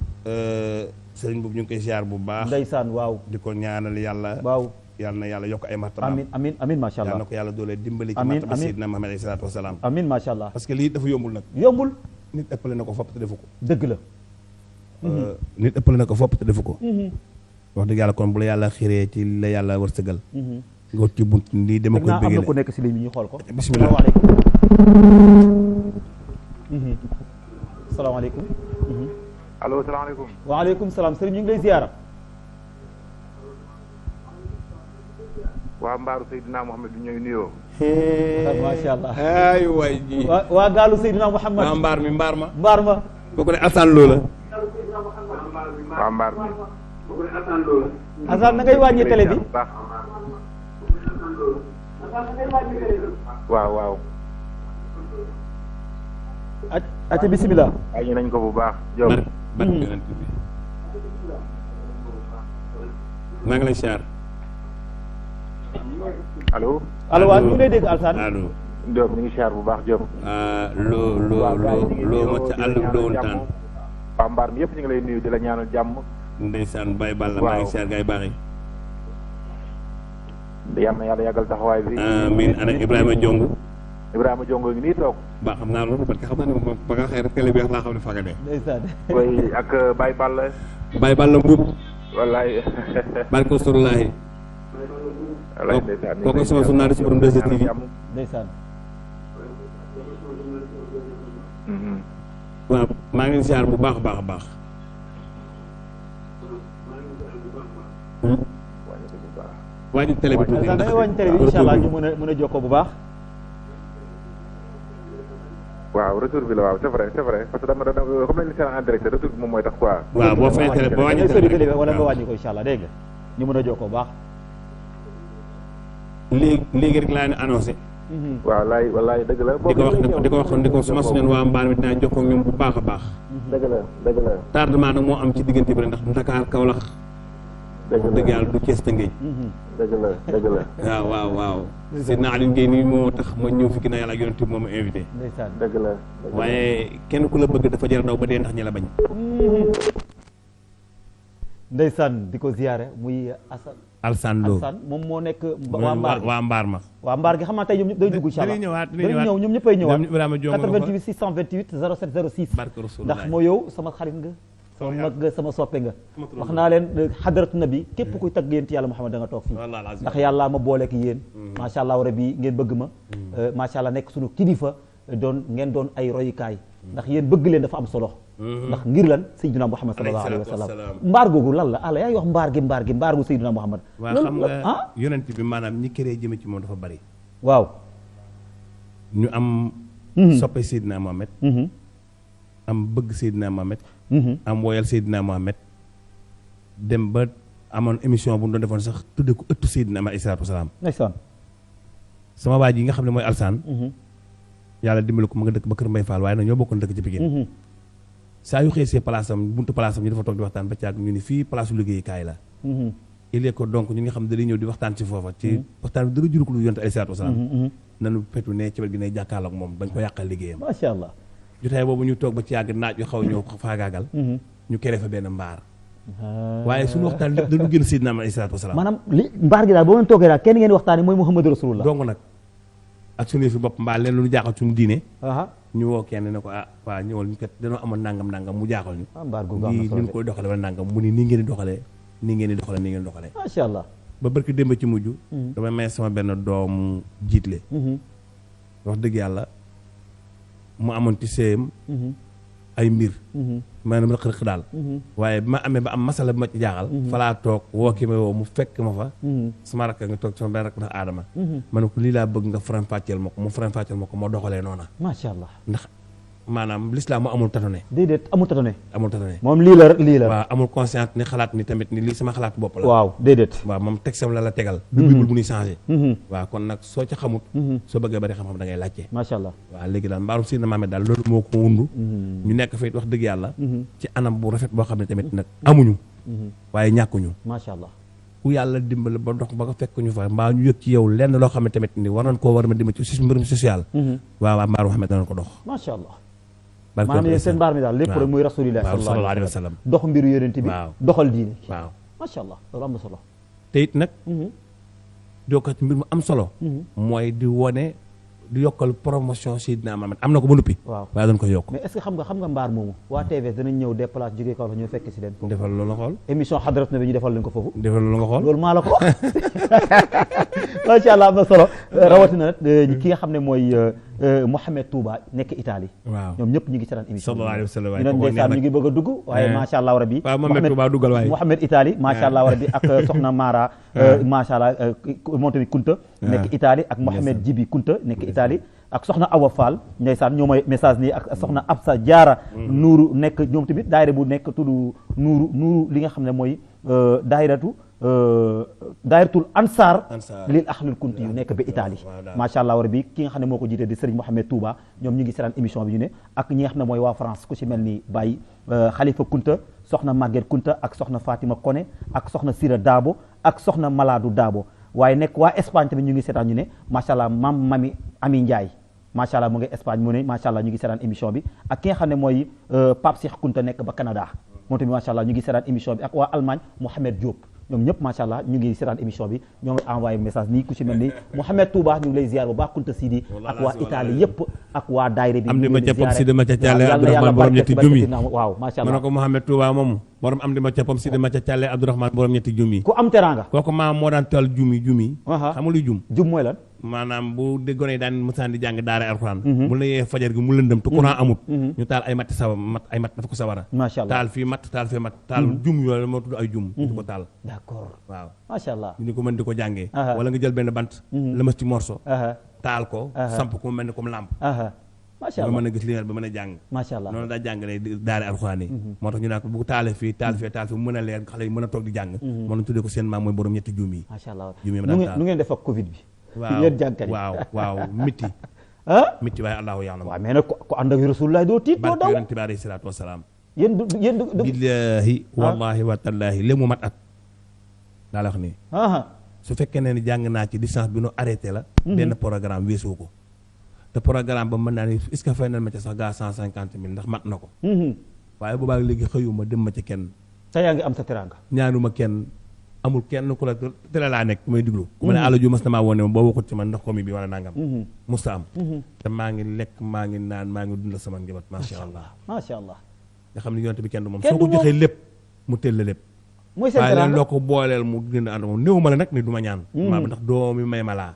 sëriñ boobu ñu ngi koy ziar bu baax ndeysaan waaw di ko ñaanal yàlla waaw yàlla na yàlla yokk ay martaba amin amin amin macha allah yàlla na ko yàlla doole dimbali ci martaba Seydina Muhammad alayhi salaatu wasalaam amin macha allah parce que lii dafa yombul nag yombul nit ëppale na ko fopp te defu ko dëgg la nit ëppale na ko fopp te defu ko wax dëgg yàlla kon bu la yàlla xiree ci la yàlla wërsëgal nga ci bunt lii dama koy bëggee am na ku nekk si ligne bi ñu xool ko bismillah salaamaaleykum allo salaamaaleykum waaleykum salaam sëriñ ñu ngi lay ziyaara waa mbaaru Seydina Muhammad bi ñooy nuyoo macha allah ay waay ji waa gaalu Seydina Muhammad waa mbaar ma boo ko ne Assane Lo la waa mbaar mi Assane na ngay wàññi télé bi waaw acca bismillah wàññi nañ ko bu baax Diop maa ngi lay siyaar allo waaw ñu ngi lay dégg Assane allo Diop ñu ngi siyaar bu baax Diop loo ma ca àll doon taan waa mbaar mi yëpp ñu ngi lay nuyu di la ñaanal jàmm ndeysaan Baye Balla maa ngi siyaar gaay baax yi yal na yàlla yàggal taxawaay bi amiin ana Ibrahima Jongo ngi nii toog ba xam naa loolu parce que xam naa ne moom ba nga xëy rek télé bi wax laa xam ne fa nga ne ndeysaan koy ak Baye Balla Mbuub wallaay barke Rasulullaahi wallaay ndeysaan kooku sama journaliste si borom 2STV ndeysaan waaw maa ngi leen ziar bu baax a baax a baax. wàññi télé bi tuuti da ngay wàññi télé bi incha allah ñu mën a jokkoo bu baax. waaw retour bi la waaw c'est vrai parce que dama comme nañu seen en direct retour bi moom mooy tax quoi. waaw boo fay télé boo wàññi télé bi wala nga wàññi ko incha allah dégg nga ñu mën a jokkoo bu baax. léegi rek laa ne annoncé. waaw wallaay dëgg la. di ko su ma suñu waa mbaar mi dinaa jokkoo ak ñoom bu baax a baax. dëgg la. tardement nag moo am ci diggante bi ndax Dakar Kaolack. dëgg yàlla du Thiès Tëngéej. dëgg la. waaw. Seydina Aliou Guèye nii moo tax ma ñëw fi ginnaaw yàlla ak yonent bi moo ma invité. dëgg la. waaye kenn ku la bëgg dafa jar daw ba dee ndax ñi la bañ. ndeysaan di ko ziyaare muy Alsaan Lo moom moo nekk waa mbaar ma waa mbaar gi xam naa tey ñoom ñëpp day dugg incha allah dañuy ñëw ñoom ñëppay ñëwaat 88 628 07 06 ndax moo yow sama xarit nga sama mag nga sama soppe nga wax naa leen xadaratu nabi képp kuy tagg yéen ti yàlla Muhammad da nga toog fii ndax yàllaa ma booleek yéen macha allah rabbi ngeen bëgg ma macha allah nekk suñu kilifa ngeen doon ay royukaay ndax yéen bëgg leen dafa am solo ndax ngir lan Seydina Muhammad sallallahu alayhi wa sallam mbaar googu lan la ala yaa ngi wax mbaar gu Seydina Muhammad waaw xam nga yonent bi maanaam ñi këree jëme ci moom dafa bari waaw ñu am soppe Seydina Muhammad am bëgg Seydina Muhammad am woyal Seydina Muhammad dem ba amoon émission bu ñu doon defoon sax tudde ko ëttu Seydina Muhammad alayhi salaatu wasalaam ndeysaan sama waa ji nga xam ne mooy Alsaan yàlla dimbali ko ma nga dëkk ba Kër Mbay Fall waaye nag ñoo bokkoon dëkk ci Pikine saa yu xëy place am buntu place am ñu dafa toog di waxtaan ba caag ñu ni fii place u liggéeyukaay la il est que donc ñi nga xam ne dañuy ñëw di waxtaan ci foofa ci waxtaan bi dara juru ko lu yonent alayhi salaatu wasalaam nanu petu ne ci wet gi ne jàkkaarloo ak moom bañ ko yàqal liggéeyam macha allah jotaay boobu ñu toog ba ci yàgg naaj yu xaw ñëw faagaagal ñu kere fa benn mbaar waaye suñu waxtaan lépp dañu génn Seydina alayhi salaatu wasalaam maanaam li mbaar gi daal boo leen toogee daal kenn ngeen waxtaane mooy Muhammadu Rasulullah donc nag ak suñu fi bopp mbaa leen lu ñu jaaxal suñu diine ñu woo kenn ne ko waa ñëwal ñu kat dañoo amoon nangam mu jaaxal ñu nii ñu koy doxale wala nangam mu ni nii ngeen di doxale macha allah ba barki démb ci mujj damay may sama benn doomu jiitle wax dëgg yàlla mu amoon ci séyam ay mbir maanaam rëq-rëq daal waaye bi ma amee ba am masala bi ma ci jaaxal falaa toog woo ki ma woo mu fekk ma fa sama rakk nga toog sama benn rakk ndax aadama ma ne ko lii laa bëgg nga faram-fàcceel ma ko mu faram-fàcceel ma ko moo doxalee noona macha allah ndax maanaam l'islam mu amul tatone déedéet amul tatone moom lii la waaw amul conscience ni xalaat ni tamit ni lii sama xalaat bopp la waaw déedéet waaw moom texam la tegal du bibul bu ñuy changé waaw kon nag soo ca xamut soo bëggee bari xam-xam da ngay laajte macha allah waaw léegi daal mbaarum Seydina Muhammad daal loolu moo ko wundu ñu nekk fay wax dëgg yàlla ci anam bu rafet boo xam ne tamit nag amuñu waaye ñàkkuñu macha allah ku yàlla dimbali ba dox ba ko fekk ñu fa mbaa ñu yëg ci yow lenn loo xam ne tamit ni war nañ koo war ma dimbali ci mbirum social waaw mbaaru Muhammad danañ ko dox macha allah maanaam seen mbaar mi daal lépp rek muy rasulillah sallallahu alayhi wa sallam dox mbiru yonent bi doxal diine waaw macha allah loolu am na solo te it nag jokkat mbir mu am solo mooy di wone di yokkal promotion Seydina Muhammad am na ko ba noppi waaw waaye dañ koy yokk mais est-ce que xam nga mbaar moomu waa TVS danañ ñëw déplace jógee kaw la ñëw fekk si leen foofu defal loolu nga xool émission xadarat na bi ñu defal leen ko foofu defal loolu nga xool loolu maa la ko wax macha allah am na solo rawatina nag ki nga xam ne mooy Mouhamed Touba nekk Italie waaw ñoom ñëpp ñu ngi seetaan émission sallallahu alayhi wa sallam ñu doon ndeysaan ñu ngi bëgg a dugg waaye macha allah rabbi waaw Mouhamed Touba duggal waaye Mouhamed Italie macha allah rabbi ak soxna Mara macha allah moom tamit Kunta nekk Italie ak Mouhamed Jibi Kunta nekk Italie ak soxna Awa Fall ndeysaan ñoo may message nii ak soxna Absa Diarra nuuru nekk ñoom tamit daayira bu nekk tudd nuuru li nga xam ne mooy daayiratul ansar lil ahlul kunti yu nekk ba Italie macha allah war bi ki nga xam ne moo ko jiite di Serigne Mohamed Touba ñoom ñu ngi seetaan émission bi ñu ne ak ñi nga xam ne mooy waa France ku ci mel ni Baye Khalifa Kunta soxna Maguette Kunta ak soxna Fatima Koné ak soxna Sira Dabo ak soxna Maladu Dabo waaye nekk waa Espagne tamit ñu ngi seetaan ñu ne macha allah maam Mami Ami Ndiaye macha allah mu ngi Espagne mu ne macha allah ñu ngi seetaan émission bi ak ki nga xam ne mooy Pape Cheikh Kunta nekk ba Canada moom tamit macha allah ñu ngi seetaan émission bi ak waa Allemagne Mohamed Diop ñoom ñëpp macha allah ñu ngi seetaan émission bi ñoo ngi envoyé message nii ku ci mel ni Mohamed Touba ñu ngi lay ziar bu baax Kunta Sidi ak waa Italie yëpp ak waa daayira bi am di ma ca Pop Sidi ma ca Thialé Abdourahmane borom ñetti jum yi waaw macha allah ma ne ko Mohamed Touba moomu borom am di ma ca pom si di ma ca càlle Abdourahmane borom ñetti jum yi ku am teraanga. kooku maam moo daan toll jum yi xam nga luy jum mooy lan. maanaam bu de gone yi daan mësaan di jàng daara alxuraan mu la yee fajar gi mu lëndëm te courant amut ñu taal ay matti dafa ko sawara macha allah taal fii matt taal fii matt taal jum yooyu moo tudd ay jum ñu di ko taal d'accord waaw macha allah ñu di ko mën di ko jàngee wala nga jël benn bant lëmas ci morso taal ko samp ko mu mel ni comme lampe macha allah ba mën a gis lineer ba mën a jàng macha allah noonu daa jàngale daara alxuraan yi moo tax ñu naan ko bu taalee fii taal fii mu mën a leer xale yi mën a toog di jàng moo nañ tuddee ko seen maam mooy borom ñetti jum yi macha allah jum yi ma daan taal nu ngeen def ak Covid bi. waaw yéen jàngkat yi waaw mitti mitti waaye allahu ya'lam waaw mais nag ko ànd ak rasulullah doo tiit doo daw barke yonent bi alayhi salaatu wasalaam yéen du billaahi wallahi wa tallaahi léegi mu mat at daa la wax nii su fekkee ne ni jàng naa ci distance bi nu arrêté la benn programme weesoo ko te programme ba mën naa ni est-ce que fay nañ ma ca sax gaa 150 000 ndax mat na ko waaye boobaa léegi xëyuma dem ma ci kenn te yaa ngi am sa teraanga ñaanuma kenn amul kenn ku la télé laa nekk may diglu ku ma ne àlla ju mas na maa woon ne boo waxut ci man ndax komi bi wala nangam musta am te maa ngi lekk maa ngi naan maa ngi dundal sama njaboot macha allah macha allah nga xam ne yonent bi kenn du moom soo ko joxee lépp mu teel la lépp mooy seen waaye leen teraanga loo ko booleel mu gën a ànd moom néew ma la nag ni du ma ñaan maa ndax doomi may ma laa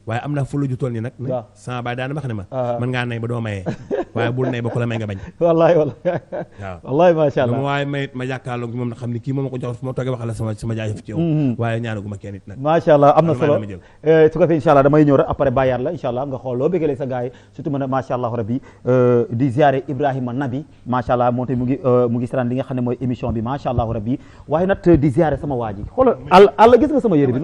waaye am naa fu la ju toll nii nag ne sama baay daana wax ne ma mën ngaa nay ba doo mayee waaye bul nay ba ku la may nga bañ wallahi waaw wallahi macha allah lu ma waaye mayit ma jàkkaarloog moom nag xam ne kii moom ma ko jox fu ma toogee wax la sama jaajëf ci yow waaye ñaanaguma kenn it nag macha allah am na solo su ko defee incha allah damay ñëw rek après bàyyaat la incha allah nga xool loo bëggalee sa gars yi surtout mën a macha allah rabbi di ziare Ibrahima Nabi macha allah moom tamit mu ngi siraan li nga xam ne mooy émission bi macha allah rabbi waaye nag di ziare sama waa ji xoolal àll gis nga sama yére bi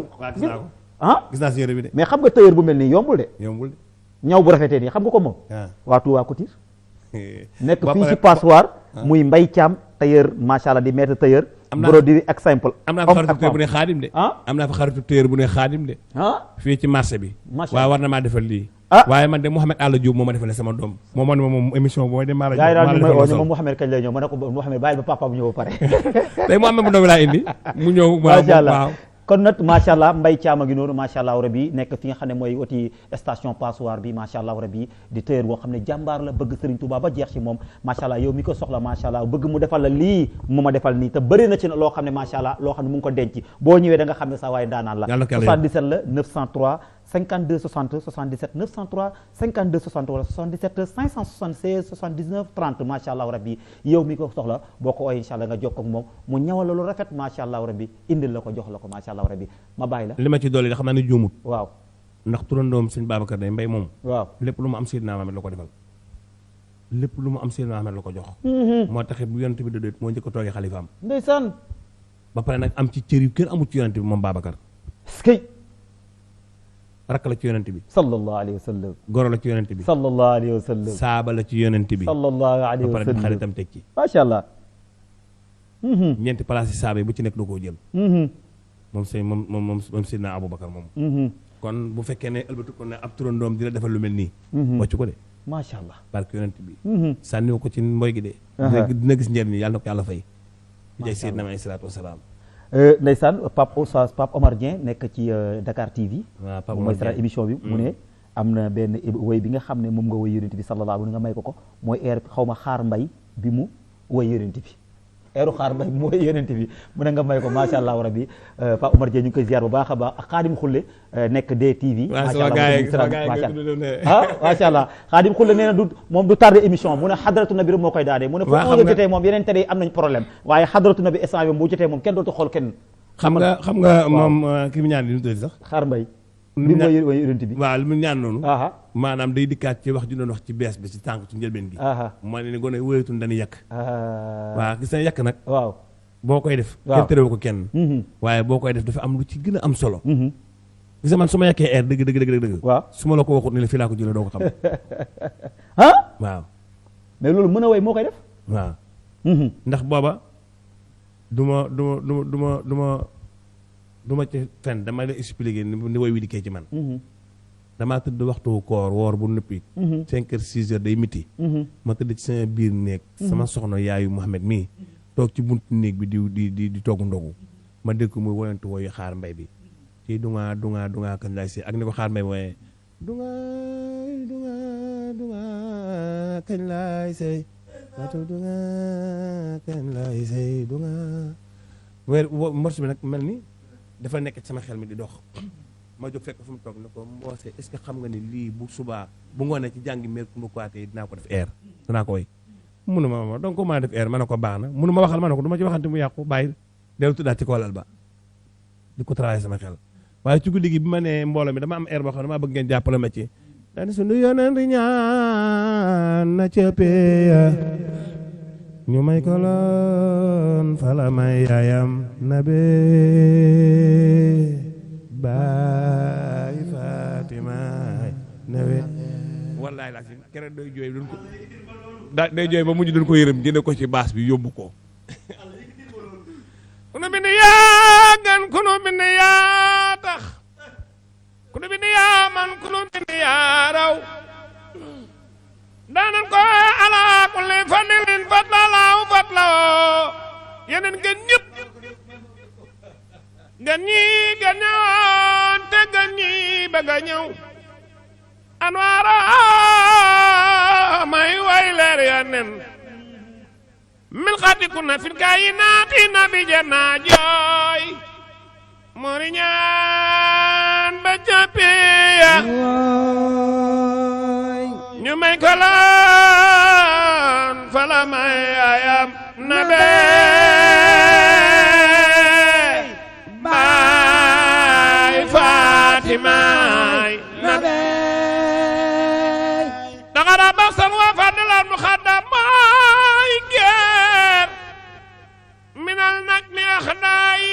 gis naa si yére bi de mais xam nga tailleur bu mel nii yombul de ñaw bu rafetee nii xam nga ko moom waa Touba Couture nekk fii ci Passoir muy Mbaye Thiam tailleur macha allah di maître tailleur broderie ak simple am naa fa xaritu tailleur bu ne xaadim de am naa fa xaritu tailleur bu ne xaadim de fii ci marché bi waaye war na maa defal lii waaye man de Mouhamed Alla Diop moo ma defal sama doom moo ne moom émission booy de maa la gars yi daal ñu may oo moom Mouhamed kañ lay ñëw ma ne ko Mouhamed bàyyil ba papa bu ñëw ba pare tey Mouhamed bu doom laa indi mu ñëw macha allah kon nag macha allah Mbaye Thiam a ngi noonu macha allah rabi nekk fi nga xam ne mooy wati station Passoir bi macha allah rabi di tailleur boo xam ne jàmbaar la bëgg Serigne Touba ba jeex ci moom macha allah yow mi ko soxla macha allah bëgg mu defal la lii mu ma defal nii te bëri na ci loo xam ne macha allah loo xam ne mu ngi ko denc boo ñëwee da nga xam ne sa waaye daanaan la 77 la 903 52 60 77 903 52 60 wala 77 576 79 30 macha allah rabbi yow mi ko soxla boo ko ooyee incha allah nga jokkoo ak moom mu ñawal la lu rafet macha allah rabbi indil la ko jox la ko macha allah rabbi ma bàyyi la. li ma ci dolli xam naa ne juumut. waaw ndax turandoom sëñ Babacar day mbay moom. waaw lépp lu mu am Seydina Mohamed la ko defal. lépp lu mu am Seydina Mohamed la ko jox. moo taxit bu yonent bi doon moo njëkk a toogee xalifaam. ndeysaan. ba pare nag am ci cër yu kenn amul ci yonent bi moom Babacar. skey. rakk la ci yonent bi. sallallahu alayhi wa sallam. goro la ci yonent bi. sallallahu alayhi wa sallam. saaba la ci yonent bi. sallallahu alayhi wa ba pare sallam di xaritam teg ci. macha allah. ñeenti place yi saaba yi bu ci nekk doo koo jël. moom sëñ moom Seydina Aboubacar moom. kon bu fekkee ne ëlbatu ko ne ab turandoom di la defal lu mel nii. wàccu ko de. macha allah barke yonent bi. sànniwu ko ci mboy gi de. dina gis njëriñ yàlla na ko yàlla fay. jaay Seydina alayhi salaatu wasalaam. ndeysaan Pape Omar Dieng nekk ci Dakar TV. waaw Pape mooy sara émission bi mu ne am na benn woy bi nga xam ne moom nga woy yonent bi sallallahu alayhi nga may ko mooy air xaw ma xaar mbay bi mu woy yonent bi eeru xaar mbay bi mu woy yonent bi mu ne nga may ko macha allah rabbi Pape Omar Dieng ñu ngi koy ziar bu baax a baax ak Xaadim Xulle nekk DTV. macha allah Xaadim Xulle nee na moom du tardé émission mu ne xadaratu nabi rek moo koy daadee mu ne foofu nga jotee moom yeneen télé yi am nañ problème waaye xadaratu nabi instant bi bu jotee moom kenn dootu xool kenn. xam nga moom ki mu ñaan li mu tudd sax xaar mbay bi mooy woy yonent bi waaw li mu ñaan noonu maanaam day dikkaat ci wax ju doon wax ci bees bi ci tànk ci njëlbeen gi moo ne ni gone wóyatun dañuy yàq waaw gis na yàq nag waaw boo koy def kenn terewu ko kenn waaye boo koy def dafa am lu ci gën a am solo gis man su ma yàkkee air dëgg waaw su ma la ko waxut ne la fii laa ko jëlee doo ko xam waaw mais loolu mën a woy moo koy def waaw ndax booba du ma ci fen dama la expliquer ni woy wi dikkee ci man damaa tëdd waxtu koor woor bu nëppi 5 heures 6 heures day miti ma tëdd ci sama biir néeg sama soxna yaayu Mouhamed mii toog ci buntu néeg bi di togg ndogu ma dégg muy woyantu woyu xaar mbay bi ci dunga kañ laay sëy ak ni ko xaar mbay wooyee dunga kañ laay sëy Fatou Dunga kan lay say Dunga morceau bi nag mel ni dafa nekk sama xel mi di dox ma jóg fekk fu mu toog ne ko Mbossé est-ce que xam nga ni lii bu subaa bu ngoonee ci jàngi mer ku mbakuwaatee dinaa ko def air dinaa ko woy munu ma donc ko maa def air ma ne ko baax na munu ma waxal ma ne ko du ma ci waxante mu yàqu bàyyi dellu tuddaat ci koolal ba di ko travailler sama xel waaye ci guddi gi bi ma nee mbooloo mi dama am air boo xam ne damaa bëgg ngeen jàppale ma ci daani sunu yoneen di ñaan na cëppee ñu may ko loon fala may yaayam na bee baay Fatima nawe wallaay laa si keroog day jooy duñ ko day jooy ba mujj duñ ko yërëm jëne ko ci baas bi yóbbu ko ku nu bind yaa gan ku nu bind yaa tax ku nu bind yaa man ku nu bind yaa raw daanan ko ala kulli fadilin fatlalaw fatlaw yeneen gën ñëpp gan ñi gan ñëwoon te gan ñi bëgg a ñëw anwaara may way leer ya nen min xaatiku na fit gaa yi naati na bi janna jooy mori ñaan ba jàppiya ñu may ko loon fala may ayam na bee baay Faatimaay na bee dangara baxsan wa fadlan muxaddam mooy geer minal nag mi axdaay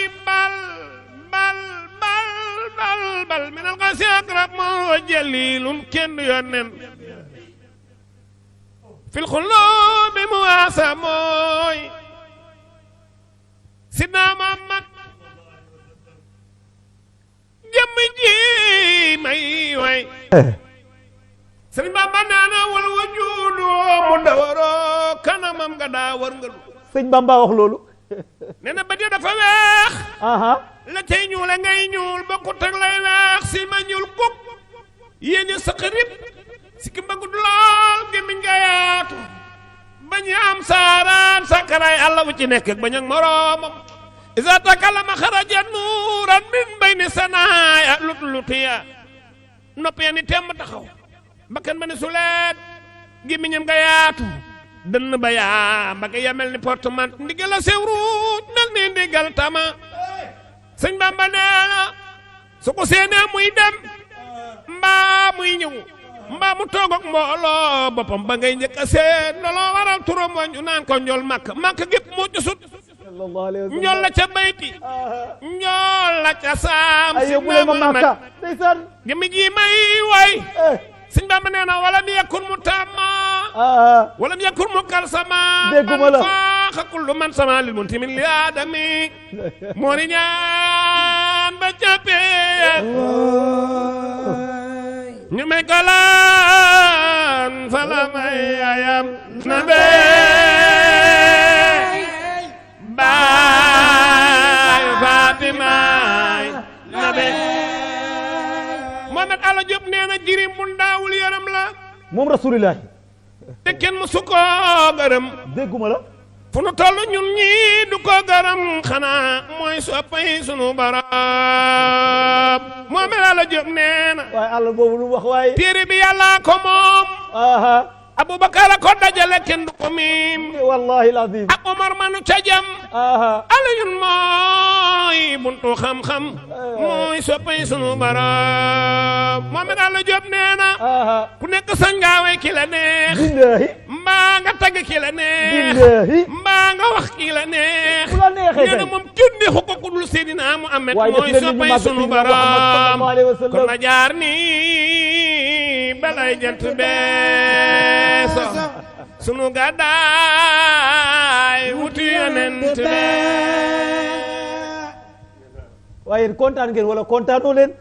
bal minal xasi akrab moo jalilun kenn yonnen fil xulubi mu waasa mooy sidna Muhammad jëmm ji may way sëriñ Bamba naana wal wajudu mu dawaroo kanamam nga daa war nga lu sëñ Bamba wax loolu nee na bët ya dafa weex la cay ñuule ngay ñuul bokkut ak lay weex si ma ñuul kuk yéen ña saqarib si ki mbagud lool gémmiñ nga yaatu bañ am saaraan sakaraay àlla wu ci nekk ak bañ ak moroomam isa takallama xaraja nuuran min bayni sanaaya lutiya nopp ya ni temm taxaw bakkan ba ni suleet gémmiñam nga yaatu dënn ba yaa mbagg ya mel ni portement ndigal la sewruut mel ni ndigal tama sëñ Bamba nee na su ko seenee muy dem mbaa muy ñëw mbaa mu toog ak mbooloo boppam ba ngay njëkk a seen looloo waral turam wa ñu naan ko njool màkk gépp moo ci sut njool la ca bayti njool la ca saam si Muhammad gëmi ji may way sëñ Bamba nee na wala mi yakun mu tamma wala mi yakun mu kalsama dégguma la faaxa kullu man sama lil muntimin li aadami moori ñaan ba jàppee ñu may galaan fala may ayam na bee baay Faatimaay na bee Mohamed Alla Diop nee na jirim bu ndaawul yaram la moom rasulillahi te kenn mu su ko gërëm dégguma la fu nu toll ñun ñi du ko gërëm xanaa mooy soppay sunu borom Mohamed Alla Diop nee na waaye àll boobu lu wax waaye téere bi yàlla ko moom Abubakar a ko dajale kenn du ko miim wallahi lazim ak Omar manu ca jam Aliyun mooy buntu xam-xam mooy soppay sunu borom Mohamed Alla Diop nee na ku nekk sa ngaawee ki la neex billahi mbaa nga tagg ki la neex billahi mbaa nga wax ki la neex ku la neexee nee na moom kenn neexu ko ku dul Seydina Muhammad mooy soppay sunu borom kon na jaar ni balay jant beeso sunu gàddaay wuti yonent bee waaye kontaan ngeen wala kontaanoo leen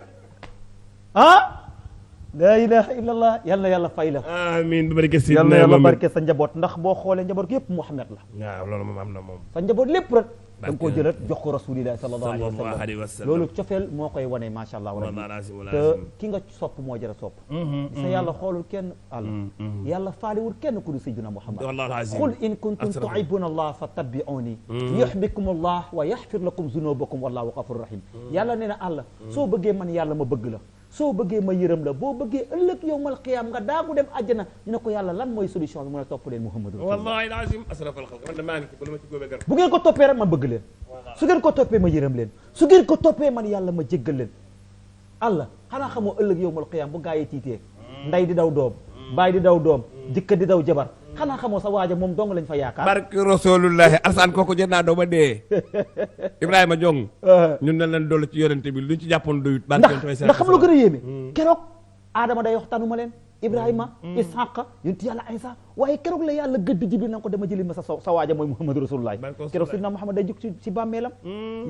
la ilaha illallah yal na yàlla fay la amiin bi barke yal na yàlla barke sa njaboot ndax boo xoolee njaboot yëpp Muhammad la waaw loolu moom am na moom sa njaboot lépp rek da nga koo jëlat jox ko rasulillahi sallallahu alayhi wa sallam loolu cofeel moo koy wane macha allah te ki nga sopp moo jëra sopp sa yàlla xoolul kenn yàlla faaliwul kenn ku du sayyidina Muhammad qul in kuntum tuhibbuna allah fattabi'uni yuhibbukum allah wa yaghfir lakum zunubakum wallahu ghafurur rahim yàlla nee na Allah soo bëggee man yàlla ma bëgg la soo bëggee ma yërëm la boo bëggee ëllëg yowmal qiyaam nga daagu dem àjjana ñu ne ko yàlla lan mooy solution bi mu ne topp leen Muhammadu wallahi lazim asrafal xalq man maa ngi ci bu ma ci góobee gar bu ngeen ko toppee rek ma bëgg leen su ngeen ko toppee ma yërëm leen su ngeen ko toppee man yàlla ma jéggal leen Allah xanaa xamoo ëllëg yowmal qiyaam bu gaa yi tiitee nday di daw doom baay di daw doom jëkkër di daw jabar xanaa xamoo sa waaja moom dong lañ fa yaakaar barke rasulullahi alsaan kooku jël naa doo ba dee Ibrahima Jong ñun na leen dolli ci yonente bi luñ ci jàppoon doyut ndax xam lu gën a yéeme keroog Adama day waxtaanu ma leen Ibrahima Ishaqa yonti yàlla Isa waaye keroog la yàlla gëdd Jibril na ko dama jëli ma sa waaja mooy Muhammadu rasulullahi keroog sidna Muhammad day jóg ci bàmmeelam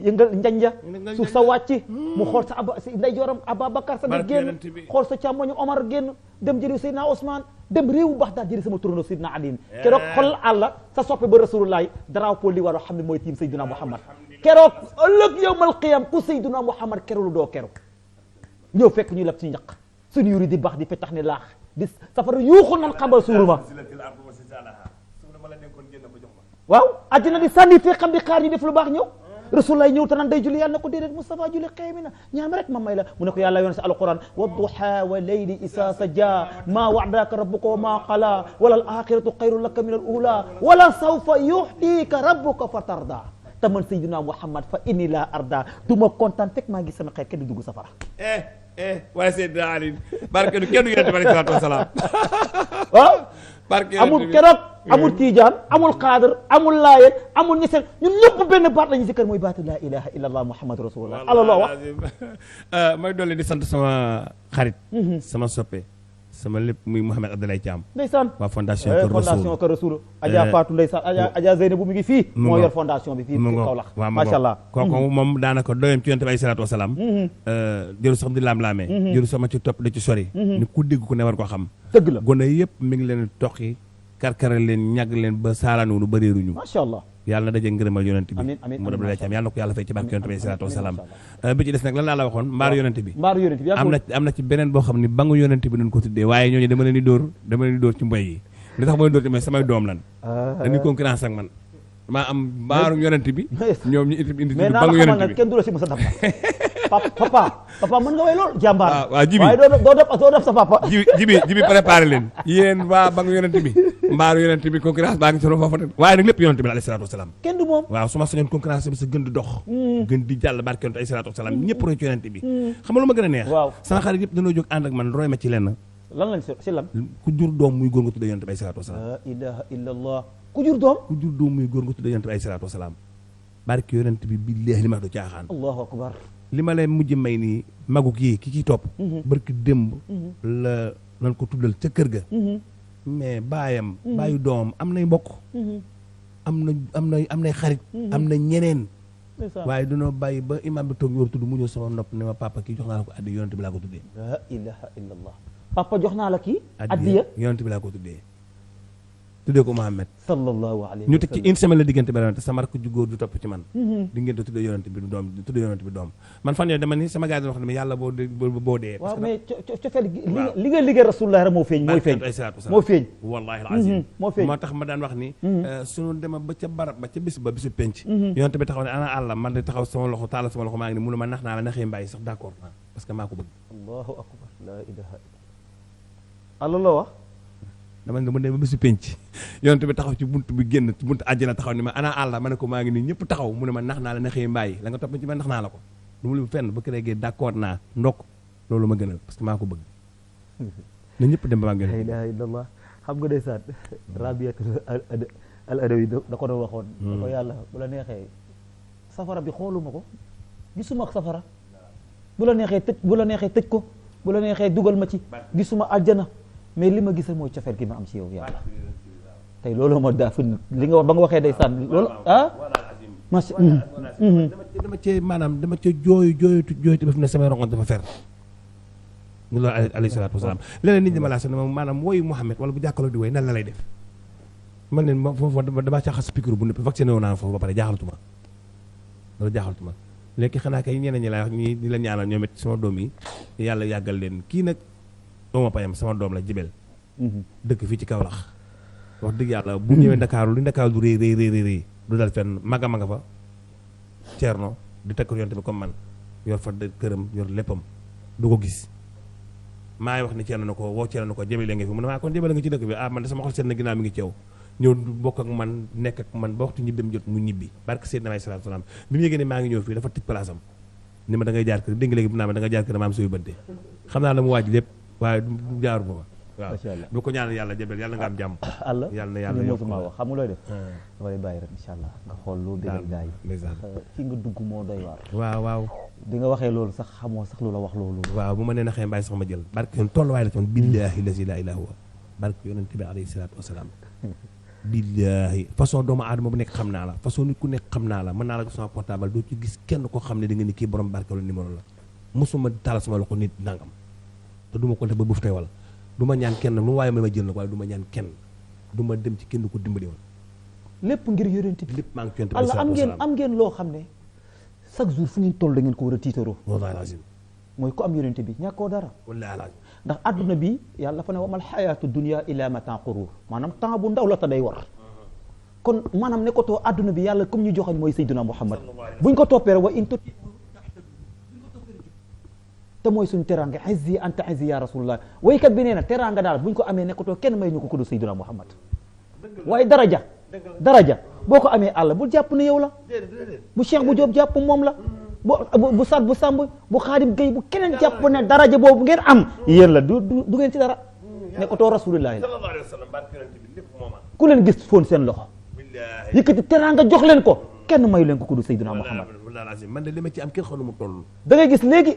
yëngal njanja suuf sa wàcc mu xool sa si ndeyjooram Ababakar sa génn xool sa càmmoñu Omar génn dem jëli Seydina Ousmane dem réewu Baxdaad jëli sama turando Seydina Ali keroog xol àlla sa soppe ba rasulullahi drapeau li war a xam ne mooy tiim Seydina Muhammad keroog ëllëg yawmal qiyam ku Seydina Muhammad keroog lu doo keroog ñëw fekk ñu lab ci njaq suñu yuri di baax di fetax ni laax di safara yuuxu nan xambal suuruma waaw àddina di sànni fee xam di xaar ñu def lu baax ñëw rasulullah ñëw te nan day julli yàlla na ko déedéet Mustafa julli xeemi na ñaam rek ma may la mu ne ko yàlla yoon si alquran wadduha wa layli isa saja ma wa'daka rabbuka wa ma qala wala al axiratu xayrun laka min al ula wala sawfa yuxtika rabbuka fa tarda te man sayyidina Muhammad fa inni la arda du ma kontaan fekk maa ngi sama xeet kenn di dugg safara waaye Seydina Ali barke du kenn du yonente bi alayhi salaatu wasalaam waaw amul keroog amul Tiijaan amul Xaadir amul Laayeen amul ñeseen ñun ñëpp benn baat la ñu zikkar mooy baatu laa ilaha illa allah muhammadu rasulullah Allah wax may dolli di sant sama xarit sama soppe sama lépp muy Mouhamed Abdoulaye Thiam ndeysaan waa fondation Kër Rasoul Adja Fatou ndeysaan Adja Zeynabou mi ngi fii moo yor fondation bi fii Kaolack macha allah kooku moom daanaka doyam ci yonent bi ay salaatu wasalaam jëru sax di laam-laamee jëru sax ma ci topp da ci sori ni ku dégg ku ne war ko xam dëgg la gone yëpp mi ngi leen toqi karkaral leen ñàgg leen ba saaraanwunu ba réeruñu macha allah yàlla na daje ngërëmal yonent bi amiin mu Abdoulaye Thiam yàlla na ko yàlla fay ci barke yonent bi salaatu wasalaam bi ci des nag lan laa la waxoon mbaaru yonent bi am na ci beneen boo xam ni bangu yonent bi dañ ko tuddee waaye ñooñu dama leen di dóor ci mboy yi li tax mooy dóor ci mooy samay doom lan dañuy concurrence ak man maa am mbaaru yonent bi ñoom ñu indi mais bangu yonent bi kenn du la si mës a dab papa mën nga way lool jàmbaar waaw jibi waaye doo def sa papa jibi préparé leen yéen waa bangu yonent bi mbaaru yonent bi concurrence baa ngi solo foofu waaye nag lépp yonent bi la alayhi salaatu wasalaam kenn du moom waaw su ma sañoon concurrence bi sa gën di dox gën di jàll barke yonent alayhi salaatu wasalaam ñëpp roy ci yonent bi xam nga lu ma gën a neex sama xarit yëpp dañoo jóg ànd ak man roy ma ci lenn lan lañ si lan ku jur doom muy góor nga tuddee yonent bi alayhi salaatu wasalaam la ilaha illallah ku jur doom muy góor nga tuddee yonent bi alayhi salaatu wasalaam barke yonent bi billaahi li ma du caaxaan allahu akbar li ma lay mujj may nii magu kii ki ciy topp barki démb la lan ko tuddal ca kër ga mais baayu doomam am nay mbokk am nay xarit am na ñeneen waaye dañoo bàyyi ba imam bi toog ñu war a tudd mu ñëw sama nopp ne ma papa kii jox naa la ko addiya yonent bi laa ko tuddee la ilaha illallah papa jox naa la kii addiya yonent bi laa ko tuddee ko Muhammad sallallahu alayhi ñu teg ci une semaine la diggante ba te sama rakk ju góor du topp ci man diggante tuddee yonent bi doom man fan yooyu dama ni sama gars yi wax ne yàlla boo dee waaw mais cofeel li nga liggéey rasulullah rek moo feeñ wallahi alazim moo feeñ moo tax ma daan wax ni suñu dema ba ca barab ba ca bisu penc yonent bi taxaw ne ana àlla man de taxaw sama loxo taala sama loxo maa ngi ni mënu ma nax naa la naxee mbaay sax d'accord naa parce que maa ko bëgg allahu akbar la ilaha illallah Allah la wax dama ne ba bésu penc yonent bi taxaw ci bunt bi génn ci bunt àjjana taxaw ni ma ana àlla ma ne ko maa ngi nii ñëpp taxaw mu ne ma nax naa la naxee mbaay la nga topp ci ma nax naa la ko du ma lu fenn ba créé d'accord naa ndokk loolu ma gënal parce que maa ko bëgg na ñëpp dem ba maa gënal la ilaha illallah xam nga ndeysaan Rabiat al Adawi da ko doon waxoon da ko yàlla bu la neexee safara bi xooluma ko gisuma safara bu la neexee tëj ko bu la neexee dugal ma ci gisuma àjjana mais li ma gis mooy cofeel gi ma am ci yow yàlla tey loolu ma daa fën li nga wax ba nga waxee day sànni loolu dama cee jooytu ba fi ne samay rongoñ dafa fer ñu loolu alayhi salaatu wasalaam leneen nit ñi ma laa sax maanaam wooyu Mouhamed wala bu jàkkaloo di woy nan la lay def man leen foofu damaa caa xas piqûre bu nëpp vacciné woon naa foofu ba pare jaaxalatuma loolu jaaxaltuma léegi xanaa kay ñeneen ñi laay wax ñi di la ñaanal ñoom it sama doom yi yàlla yàggal leen kii nag dooma payam sama doom la Jibel dëkk fii ci Kaolack wax dëgg yàlla bu ñëwee Ndakaaru li Ndakaaru du rëy du dal fenn maga fa Ceerno di teg ko yonte bi comme man yor fa këram yor léppam du ko gis maa ngi wax ni Ceerno na ko woo Ceerno na ko Jibel nga fi mu ne maa kon Jibel nga ci dëkk bi man de sama xol seet na ginnaaw mi ngi ci yow ñëw bokk ak man nekk ak man ba waxtu ñibbi jot mu ñibbi barke Seydina Muhammad sallallahu alayhi wasallam bi mu yëgee ne maa ngi ñëw fii dafa tëj place am ni ma da ngay jaar kër dégg nga léegi bu naa ma da nga jaar kër maam suyu bante xam naa la mu waaj lépp waaye du jaaru ko waaw bu ko ñaanal yàlla Jabel yàlla nga am jàmm Allah yàlla na yàlla yokk ma wax xam nga looy def damay bàyyi rek incha allah nga xool lu bégal gaa yi fi nga dugg moo doy waar waaw bi nga waxee loolu sax xamoo sax lu la wax loolu waaw bu ma nee na xëy mbaay sax ma jël barke yoon tolluwaay la ci woon billaahi la ilaha illa huwa barke yonent bi alayhi salaatu wasalaam billaahi façon doomu aadama bu nekk xam naa la façon nit ku nekk xam naa la mën naa la jox sama portable doo ci gis kenn koo xam ne da nga ni kii borom barke wala numéro la mosuma taal sama loxo nit nangam te du ma ko def ba buuf tey wala du ma ñaan kenn lu waaye ma jël nag waaye du ma ñaan kenn du ma dem ci kenn ko dimbali woon lépp ngir yonent bi lépp maa ngi yonent bi Allah am ngeen loo xam ne chaque jour fu ngeen toll da ngeen ko war a tiitaroo wallaahi lazim mooy ko am yonent bi ñàkkoo dara wallaahi lazim ndax adduna bi yàlla dafa ne wamal xayaatu dunya illa matan qurur maanaam temps bu ndaw la te day war kon maanaam ne ko too adduna bi yàlla comme ñu joxañ mooy Seydina Muhammad buñ ko toppee rek wa in te mooy suñu teranga izzi anta izzi ya rasulullah waykat bi nee na teranga daal buñ ko amee nekkatoo kenn may ñu ko kudu Seydina Muhammad waaye daraja boo ko amee àll bu jàpp ne yow la bu Cheikh bu Jóob jàpp moom la bu Sat bu Samb bu Xaadim Gay bu keneen jàpp ne daraja boobu ngeen am yéen la du ngeen ci dara nekkatoo rasulullah la ku leen gis foon seen loxo yëkkati teranga jox leen ko kenn mayu leen ko kudu Seydina Muhammad man de li ma ci am kenn xamul mu toll da ngay gis léegi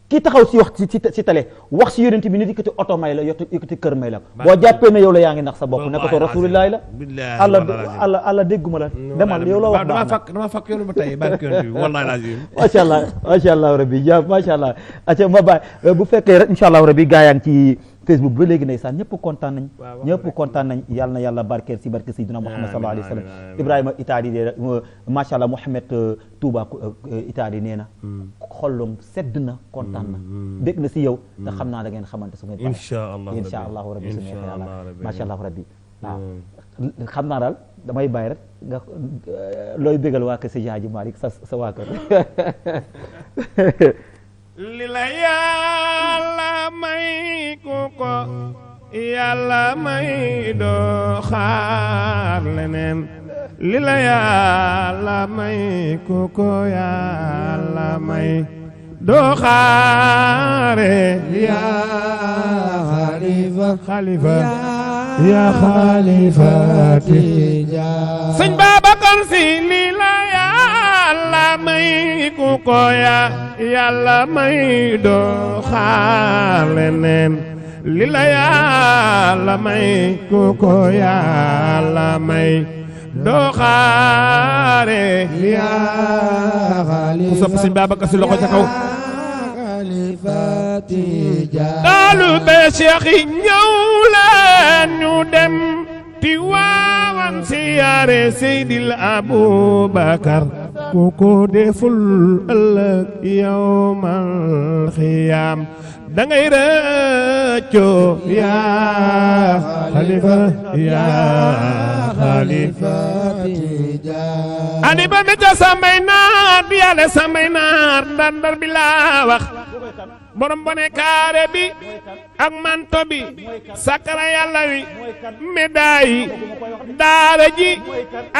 kii taxaw si wax ci télé wax si yonent bi nit yëkkati oto may la yëkkati kër may la boo jàppee ne yow la yaa ngi nax sa bopp ne ko to rasulillahi la Allah dégguma la demal yow la wax dama fakk yoonu ba tey barke yonent bi wallahi lazim macha allah rabbi jàpp macha allah aca ma baay bu fekkee rek incha allah rabbi gaa yaa ngi ci Facebook ba léegi ndeysaan ñëpp kontaan nañ yàlla na yàlla barkeel si barke Seydina Muhammad sallallahu alayhi wa sallam Ibrahima Itaadi de macha allah Mouhamed Touba Itaadi nee na xollum sedd na kontaan na bég na si yow te xam naa da ngeen xamante su ngeen insha allahu rabbi su neexee yàlla macha allah rabbi waaw xam naa daal damay bàyyi rek nga looy bégal waa kër si Jaaji Malick sa waa kër li la yàlla may ku ko yàlla may doo xaar leneen li la yàlla may ku ko yàlla may doo xaare yaa xalifa yaa xalifati sëñ Babacar Si li la yàlla may ku ko yàlla may doo xaar leneen li la yàlla may ku ko yàlla may doo xaare yaa xalifa ku sopp sëñ Babacar Si loxo ca kaw taalube Cheikh yi ñëw leen ñu dem Tiwaawan siyaare Seydil Abubakar ku ko deful ëllëg yawmal xiyaam dangay rëccoo yaa xalifa ani ba meta samay naar bi yàlla samay naar ndandar bi laa wax borom bone kaare bi ak manto bi sakara yàlla wi médaille daara ji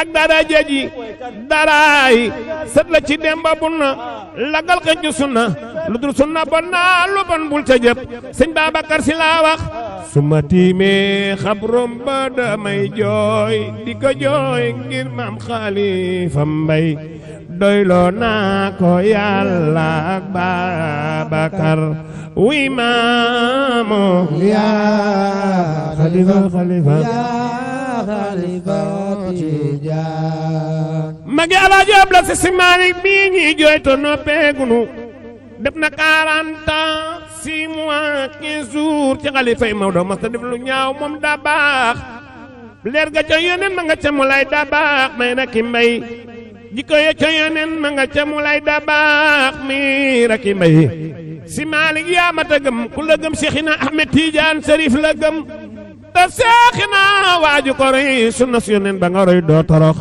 ak daraja ji daraay sët la ci demba bunna lagal xëccu sunna lu dul sunna bon naa lu bon bul ca jëpp sëñ Babacar Si laa wax su ma tiimee xabrom ba damay jooy di ko jooy ngir maam Xalifa Mbay doyloo naa ko yàlla ak Babacar wi maamu yaa xalifa magi Alaaji Abdu Si Si Maalik bii ñi jooy to noppeegunu def na 40 ans 6 mois 15 jours ci xalifay Maodo mas ta def lu ñaaw moom daa baax leer ga ca yónneen ma nga ca mu lay daa baax may na ki mbay jikko ya ca yonen ma nga ca mu lay da baax mi raki mbay si Maalik yaa mata gëm ku la gëm Seexina Ahmed Tidiane Serif la gëm te Seexina waaju ko roy sunna si yonen ba nga roy doo torox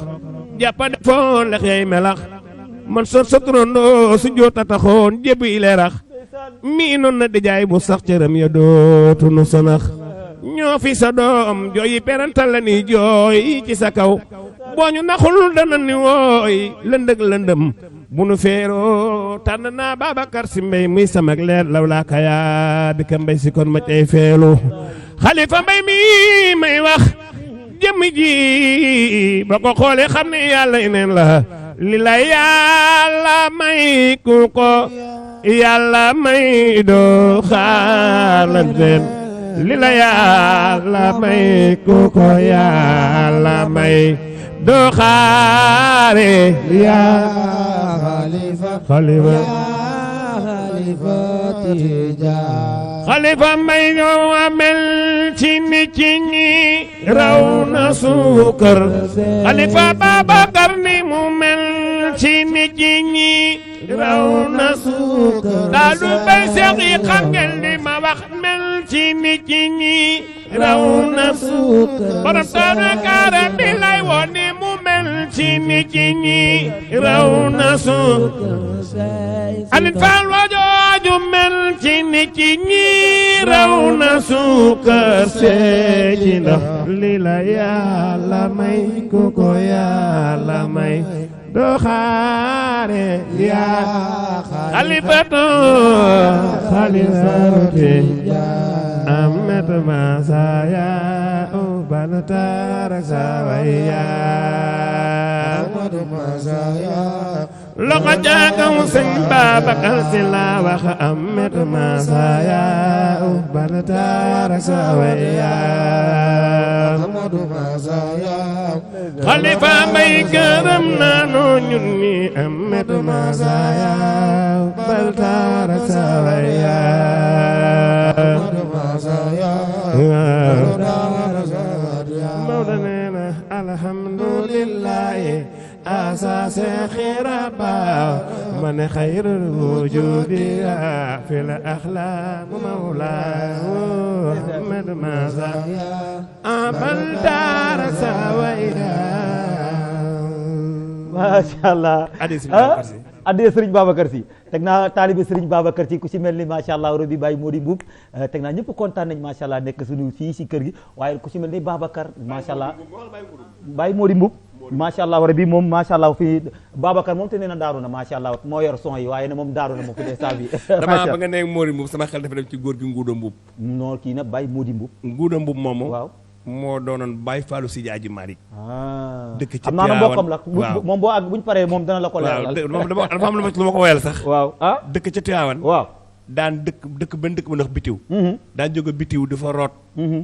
jàppande foon lex yay melax man sor sa turandoo su joota taxoon jébu i leerax mii noon na dijaay bu sax cëram ya dootu nu sonax ñoo fi sa doom jooyi perantal la ni jooy ci sa kaw boo ñu naxul dana ni wooy lëndëg lëndëm bu nu feeroo tànn naa Babacar Si Mbay muy samag leer law laa kayaa bi ka mbay si kon ma cay feelu Xalifa Mbay mi may wax jëmm ji ba ko xoolee xam ne yàlla ineen la li la yàlla may ku ko yàlla may doo xaalanteen li la yàlla may ku ko yàlla may doo xaare yaa xalifa xalifa Mbay ñoo amel ci nit ñi raw na suukar xalifa Babacar ni mu mel ci nit ñi raw na suukar daadu bay seex yi xam ngeen li ma wax mel ci nit ñi raw na suukar borom taana kaara bi lay woon ni mu mel ci nit ñi raw na suukar Aline Fall waajooju mel ci nit ñi raw na suukar see ci ndax li la yàlla may ku ko yàlla may doo xaare yaa xalifatu Ahmed Masaya bal tarak sawaya loxo jaagaw sëñ Babacar Si la wax Ahmed Masaya bal tarak sawaya Xalifa Mbay gërëm naanu ñun ñi Ahmed Masaya bal tarak sawaya Mawda nee na alhamdulillahi asaase xiraba man xayrul wujudi fil axlaaq mawlaahu Ahmed Masaya bal tarak sawaya macha allah addiya Serigne Babacar Sy teg naa taalibe Serigne Babacar Sy ku ci mel ni macha allah rabbi Baye Mody Mboup teg naa ñëpp kontaan nañ macha allah nekk suñu fii si kër gi waaye ku ci mel ni Babacar macha allah Baye Mody Mboup macha allah rabbi moom macha allah fii Babacar moom te nee na daaru na macha allah moo yor son yi waaye ne moom daaru na moom fi dee saa bi damaa ba nga nekk Mody Mboup sama xel dafa dem ci góor gi Nguuda Mboup non kii nag Baye Mody Mboup Nguuda Mboup moomu waaw moo doonoon Baye Fallou si Jaaji Malick dëkk ci xam naa na mbokkam la moom boo ak buñ paree moom dana la ko leeral moom dafa am lu ma ko woyal sax waaw dëkk ca Tiwaawan waaw daan dëkk benn dëkk bu ndox bitiw daan jóge bitiw dafa root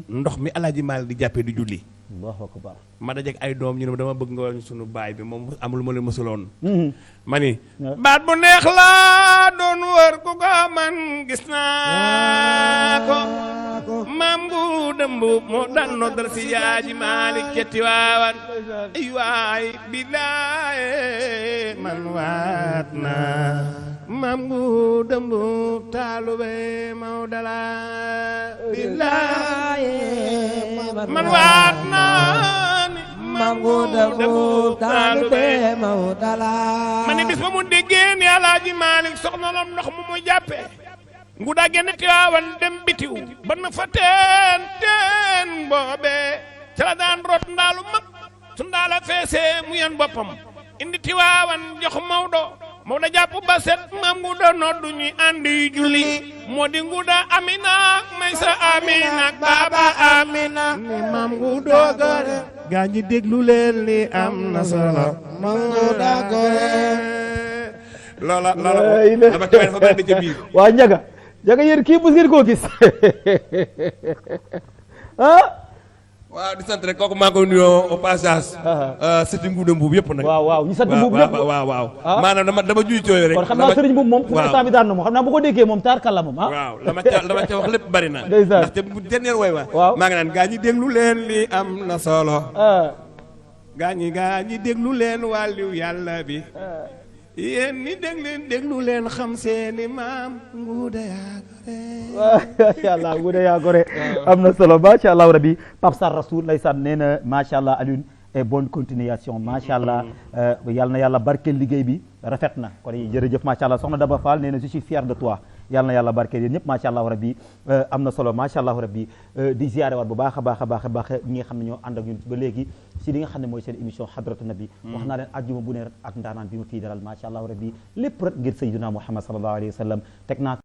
ndox mi Alaaji Malick di jàppee di julli Allahu akbar ma dajeek ay doom ñu ne dama bëgg nga woon sunu baay bi moom amul ma leen mësuloon ma ni baat bu neex laa doon wër ku ko man gis naa ko maam bu dëmb moo daan noddal si Jaaji Malick ca Tiwaawan ay waay bilaay man waat naa maam bu dëmb taalube Maodo la bilaay man waat naa ni maam bu dëmb taalube Maodo la ma ni bis ba mu déggee ni Alaaji Malick soxna la ndox mu mu jàppee ngu daa génn Tiwaawan dem bitiw ba na fa teen boobee ca la daan root ndaalu mag su ndaala feesee mu yan boppam indi Tiwaawan jox Maodo jàpp ba set maam nguuda noddu ñuy andi julli moo di nguuda Amina may sa Amina baba Amina ni maam nguuda gore gaa ñi déglu leen li am na solo maam nguuda gore loola dama ci fa benn ca biir waa Njaga yéen kii mos ngeen koo gis waaw di sant rek kooku maa ngi koy nuyoo au passage. sëti Nguuda Mbuub yëpp nag. waaw ñu sant Mbuub yëpp waaw maanaam dama juy cooy rek. kon xam naa sëriñ Mbuub moom fu instant bi daan na moom xam naa bu ko déggee moom taarkal la moom waaw dama ca wax lépp bari na. ndeysaan ndaxte bu dernier way waaw maa ngi naan gaa ñi déglu leen li am na solo. gaañi déglu leen wàllu yàlla bi yéen ñi déglu leen xam seeni maam nguuda yaa gore macha allah nguuda yaa gore am na solo macha allah rabbi Pape Sarr Rasoul ndeysaan nee na macha allah Alioune et bonne continuation macha allah yal na yàlla barkeel liggéey bi rafet na kon jërëjëf macha allah soxna Daba Fall nee na je suis fier de toi yal na yàlla barkeel yéen ñëpp macha allah rabbi am na solo macha allah rabbi di ziare waat bu baax a baax a baax a baax ñi nga xam ne ñoo ànd ak ñun ba léegi si li nga xam ne mooy seen émission Hadratu Nabi wax naa leen ajjuma bu ne ak ndaanaan bi ma fii dalal macha allah rabbi lépp rek ngir sayyidina Muhammad sallallahu alayhi wa sallam teg naa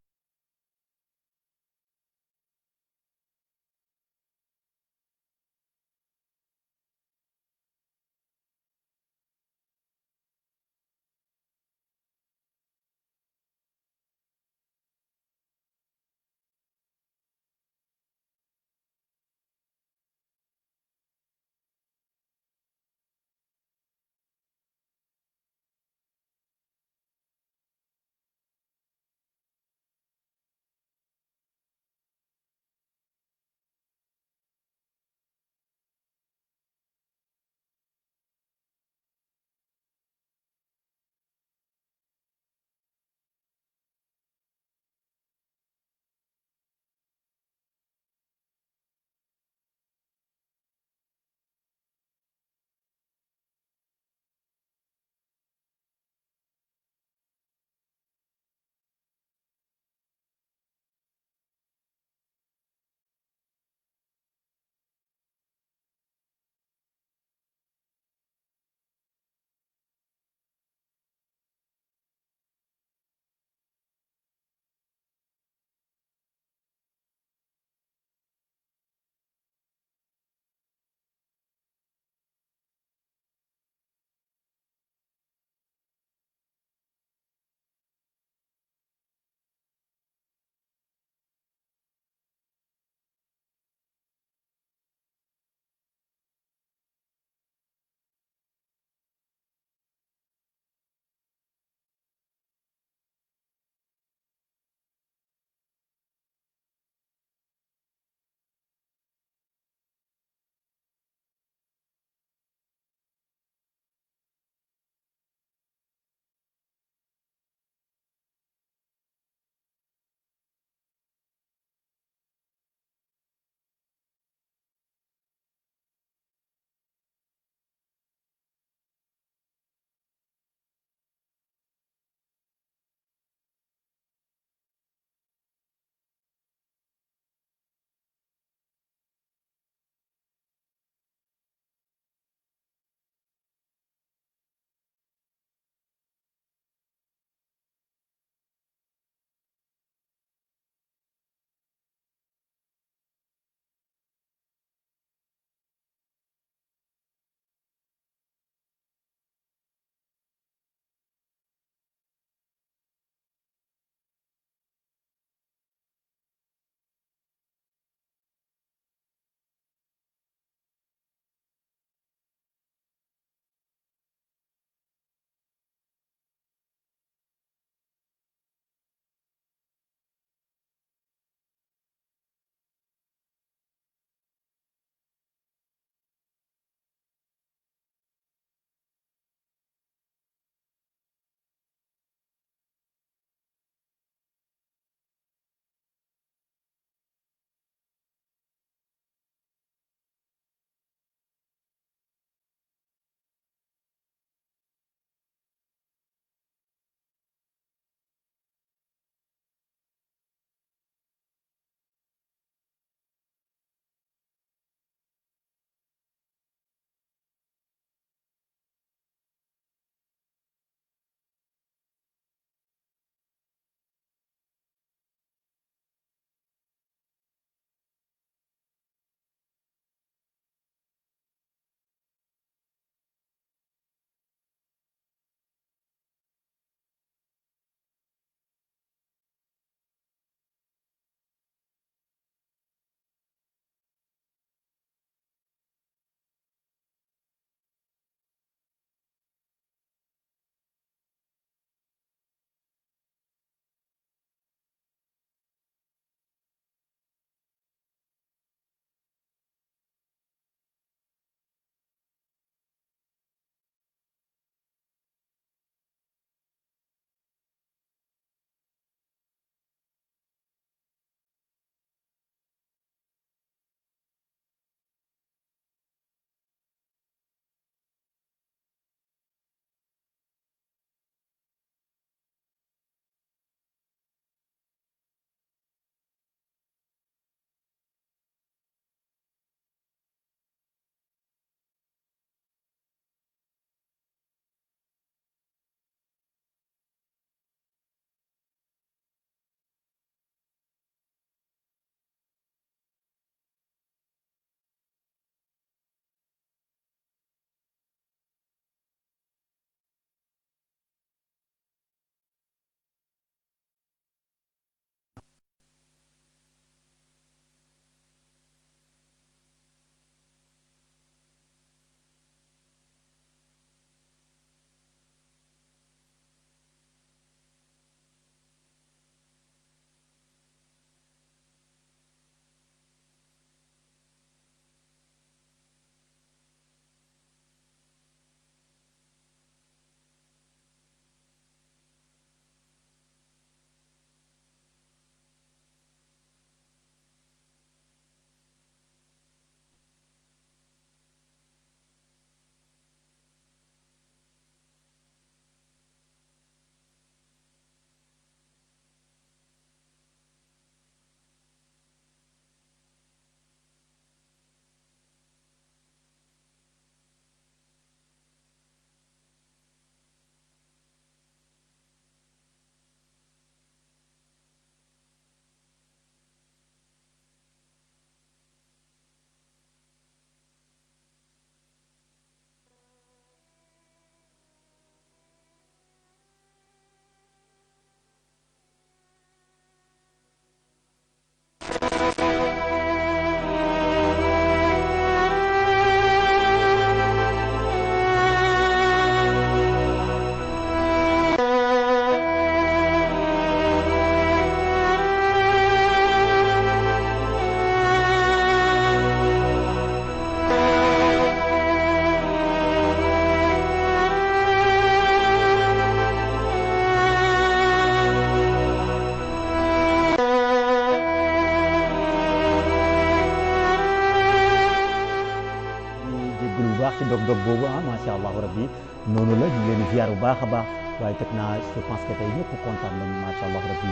dog boobu macha allah rabbi noonu la ñu leen ziar bu baax a baax waaye teg naa je pense que tey ñëpp kontaan nañ macha allah rabbi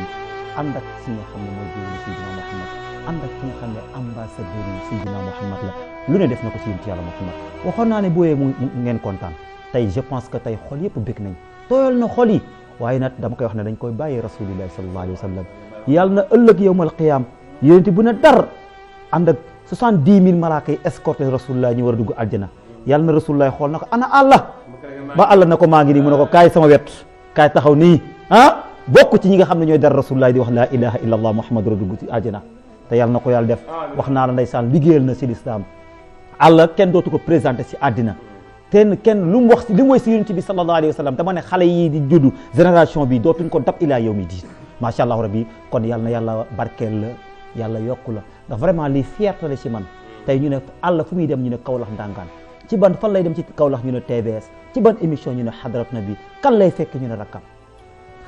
ànd ak ki nga xam ne mooy jiwlu Seydina Muhammad ànd ak ki nga xam ne ambassadeur yi Seydina Muhammad la lu ne def na ko ci yonent yàlla Muhammad waxoon naa ne booyee mu ngeen kontaan tey je pense que tey xol yëpp bëgg nañ tooyal na xol yi waaye nag dama koy wax ne dañ koy bàyyi rasulillahi sallallahu alayhi wa sallam yàlla na ëllëg yawmal qiyaam yonent bu ne dar ànd ak 70,000 malaaka yi escorté rasulullah ñu war a dugg aljana yàlla na rasulullah xool na ko ana Allah ba Allah na ko maa ngi nii mu ne ko kaay sama wet kaay taxaw nii bokk ci ñi nga xam ne ñooy dar rasulullah di wax la ilaha illa allah muhammad ra dugg ci aljana te yàlla na ko yàlla def wax naa la ndeysaan liggéeyal na si lislaam Allah kenn dootu ko présenté si àddina kenn lu mu wax li mu woy si yonent bi sallallahu alayhi wa sallam dama ne xale yi di juddu génération bi dootuñ ko dab ilaa yawmi diin macha allah rabbi kon yàlla na yàlla barkeel la yàlla yokku la ndax vraiment lii fierté la ci man tey ñu ne Allah fu muy dem ñu ne Kaolack ndangaan ci ban fan lay dem ci Kaolack ñu ne TVS ci ban émission ñu ne Hadrat Nabi kan lay fekk ñu ne rakkam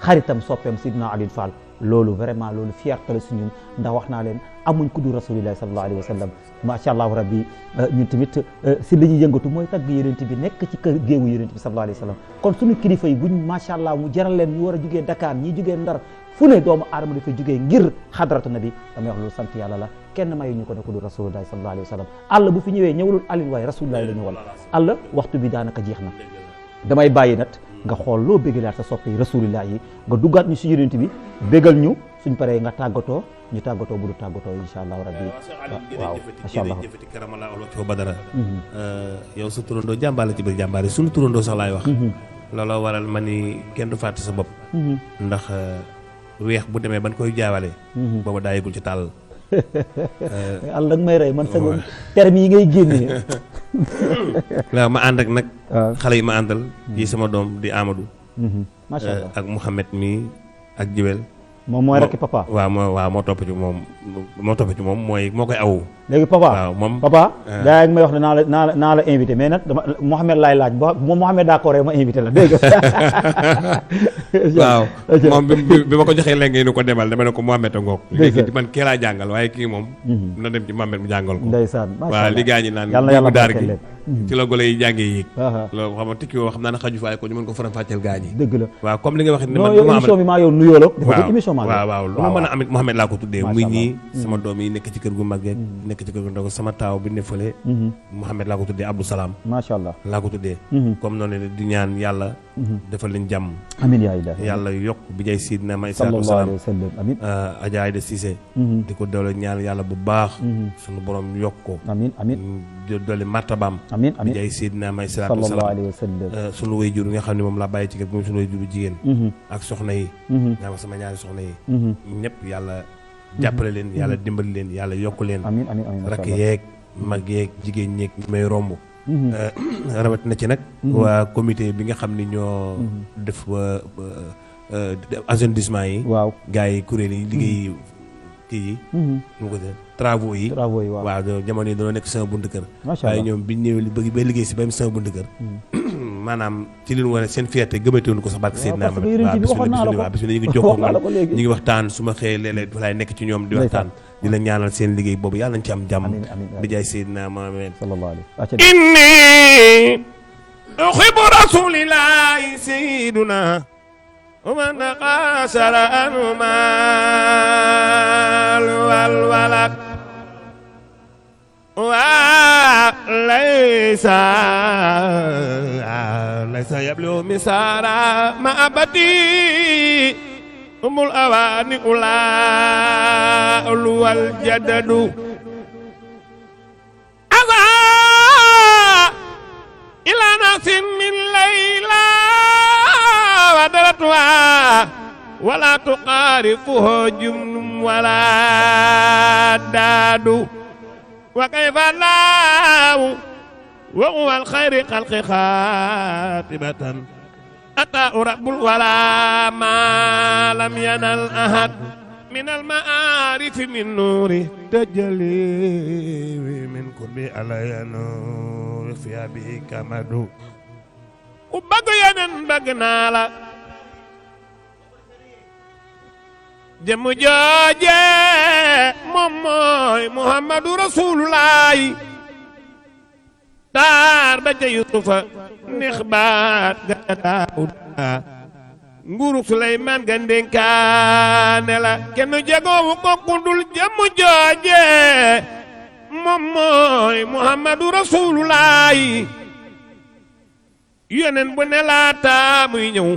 xaritam soppeem Sidna Alioune Fall loolu vraiment loolu fierté la si ñun ndax wax naa leen amuñ ku du rasulillahi sallallahu alayhi wa sallam macha allah rabbi ñun tamit si li ñuy yëngatu mooy tagg yonent bi nekk ci kër géewu yonent bi sallallahu alayhi wa sallam kon suñu kilifa yi buñ macha allah mu jaral leen ñu war a jugee Dakar ñi jugee Ndar fu ne doomu aadama dafa jugee ngir xadratu nabi damay wax loolu sant yàlla la kenn mayu ñu ko ne ku du rasulillahi sallallahu alayhi wa sallam Allah bu fi ñëwee ñëwalul Alioune waaye rasulillahi la ñëwal Allah waxtu bi daanaka jeex na damay bàyyi nag nga xool loo bégalaat sa soppe yi rasulillah yi nga duggaat ñu si yonent bi bégal ñu suñ paree nga tàggatoo ñu tàggatoo bu du tàggatoo insha allah rabbi waaw macha allah jëfati karamala wala badara yow sa turandoo jàmbaar la ci biir jàmbaar yi suñu turandoo sax laay wax looloo waral ma ni kenn du fàtte sa bopp ndax weex bu demee ban koy jaawale booba daa yegul ci tàll Allah may rey man sa terme yi ngay génnee waaw ma ànd ak nag xale yi ma àndal yi sama doom di Amadou macha allah ak Mouhamed mi ak Jiwel moom mooy rekk papa waaw moo topp ci moom mooy moo koy awu léegi papa waaw moom papa daa ngi may wax ne naa la invité mais nag dama Mouhamed laay laaj moom Mouhamed d'accord ma invité la dégg waaw moom bi ma ko joxee léegi ni ko demal dama ne ko Mouhamed a ngoog léegi man kii laa jàngal waaye kii moom na dem ci Mouhamed mu jàngal ko ndeysaan waaw li gaa ñi naan yàlla daar gi ci la gole yi jàngee yéeg loolu xam nga tikki woo xam naa ne xaju faay ko ñu mën ko faram fàcceel gaa ñi dëgg la waaw comme li nga wax ne man émission bi maa yow nuyoo la dafa émission maa waaw lu ma mën a amit Mouhamed laa ko tuddee muy ñii sama doom yi nekk ci kër gu mag nekk ci kër gu ndaw sama taaw bi ne fële Mouhamed laa ko tuddee Abdou Salam macha allah laa ko tuddee comme noonu di ñaan yàlla defal leen jàmm amiin yaa ilaah yàlla yokk bi jay Sidina ma salaatu wasalaam amiin Adja Aïda Cissé di ko doole ñaan yàlla bu baax suñu borom yokk ko amiin amiin doole martabaam amiin amiin bi jay Sidina may salaatu wasalaam sunu way jur nga xam ne moom laa bàyyi ci kër moom sunu way juru jigéen ak soxna yi ñaa ma sama ñaari soxna yi ñëpp yàlla jàppale leen yàlla dimbali leen yàlla yokk leen amiin amiin amiin rakk yeeg mag yeeg jigéen ñeeg ñi may romb rawat na ci nag waa comité bi nga xam ni ñoo def assainissement yi waaw gars yi kuréel yi liggéey kii yi mu ko travaux yi waaw jamono yi dañoo nekk sama buntu kër waaye ñoom biñ ñëwee bëgg ba liggéey si ba sama buntu kër maanaam ci li ñu war a seen fierté gëmateewuñu ko sax barke Seydina waaw bis bi ñu ngi jokkoo moom ñu ngi waxtaan su ma xëyee léeg-léeg fa laay nekk ci ñoom di waxtaan di la ñaanal seen liggéey boobu yàlla nañ ci am jàmm bi jaay Seydina Muhammad inni uhibbu rasulillahi sayyiduna wa man qasara anumal wal walad ليس يبلغ مسارا ما أبدي أم الأواني أولا والجدد أذا إلى ناس من ليلى ودرتها ولا تقارفه جمن ولا داد وكيف الله وهو الخير خلق خاتبة أتى رب الولا ما لم ينل أحد من المعارف من نوره تجلي من كل علي نور في أبي كمدو وبقى ينن بقنا لا jëmm jooje moom mooy Muhammadu Rasulullahi taar ba ca yusufa neex baat ga ca daawuda nguuru suleymaan ga ndénkaane la kenn jegoowu ko kundul jëmm jooje moom mooy muhammadu rasulullaahi yonen bu ne laata muy ñëw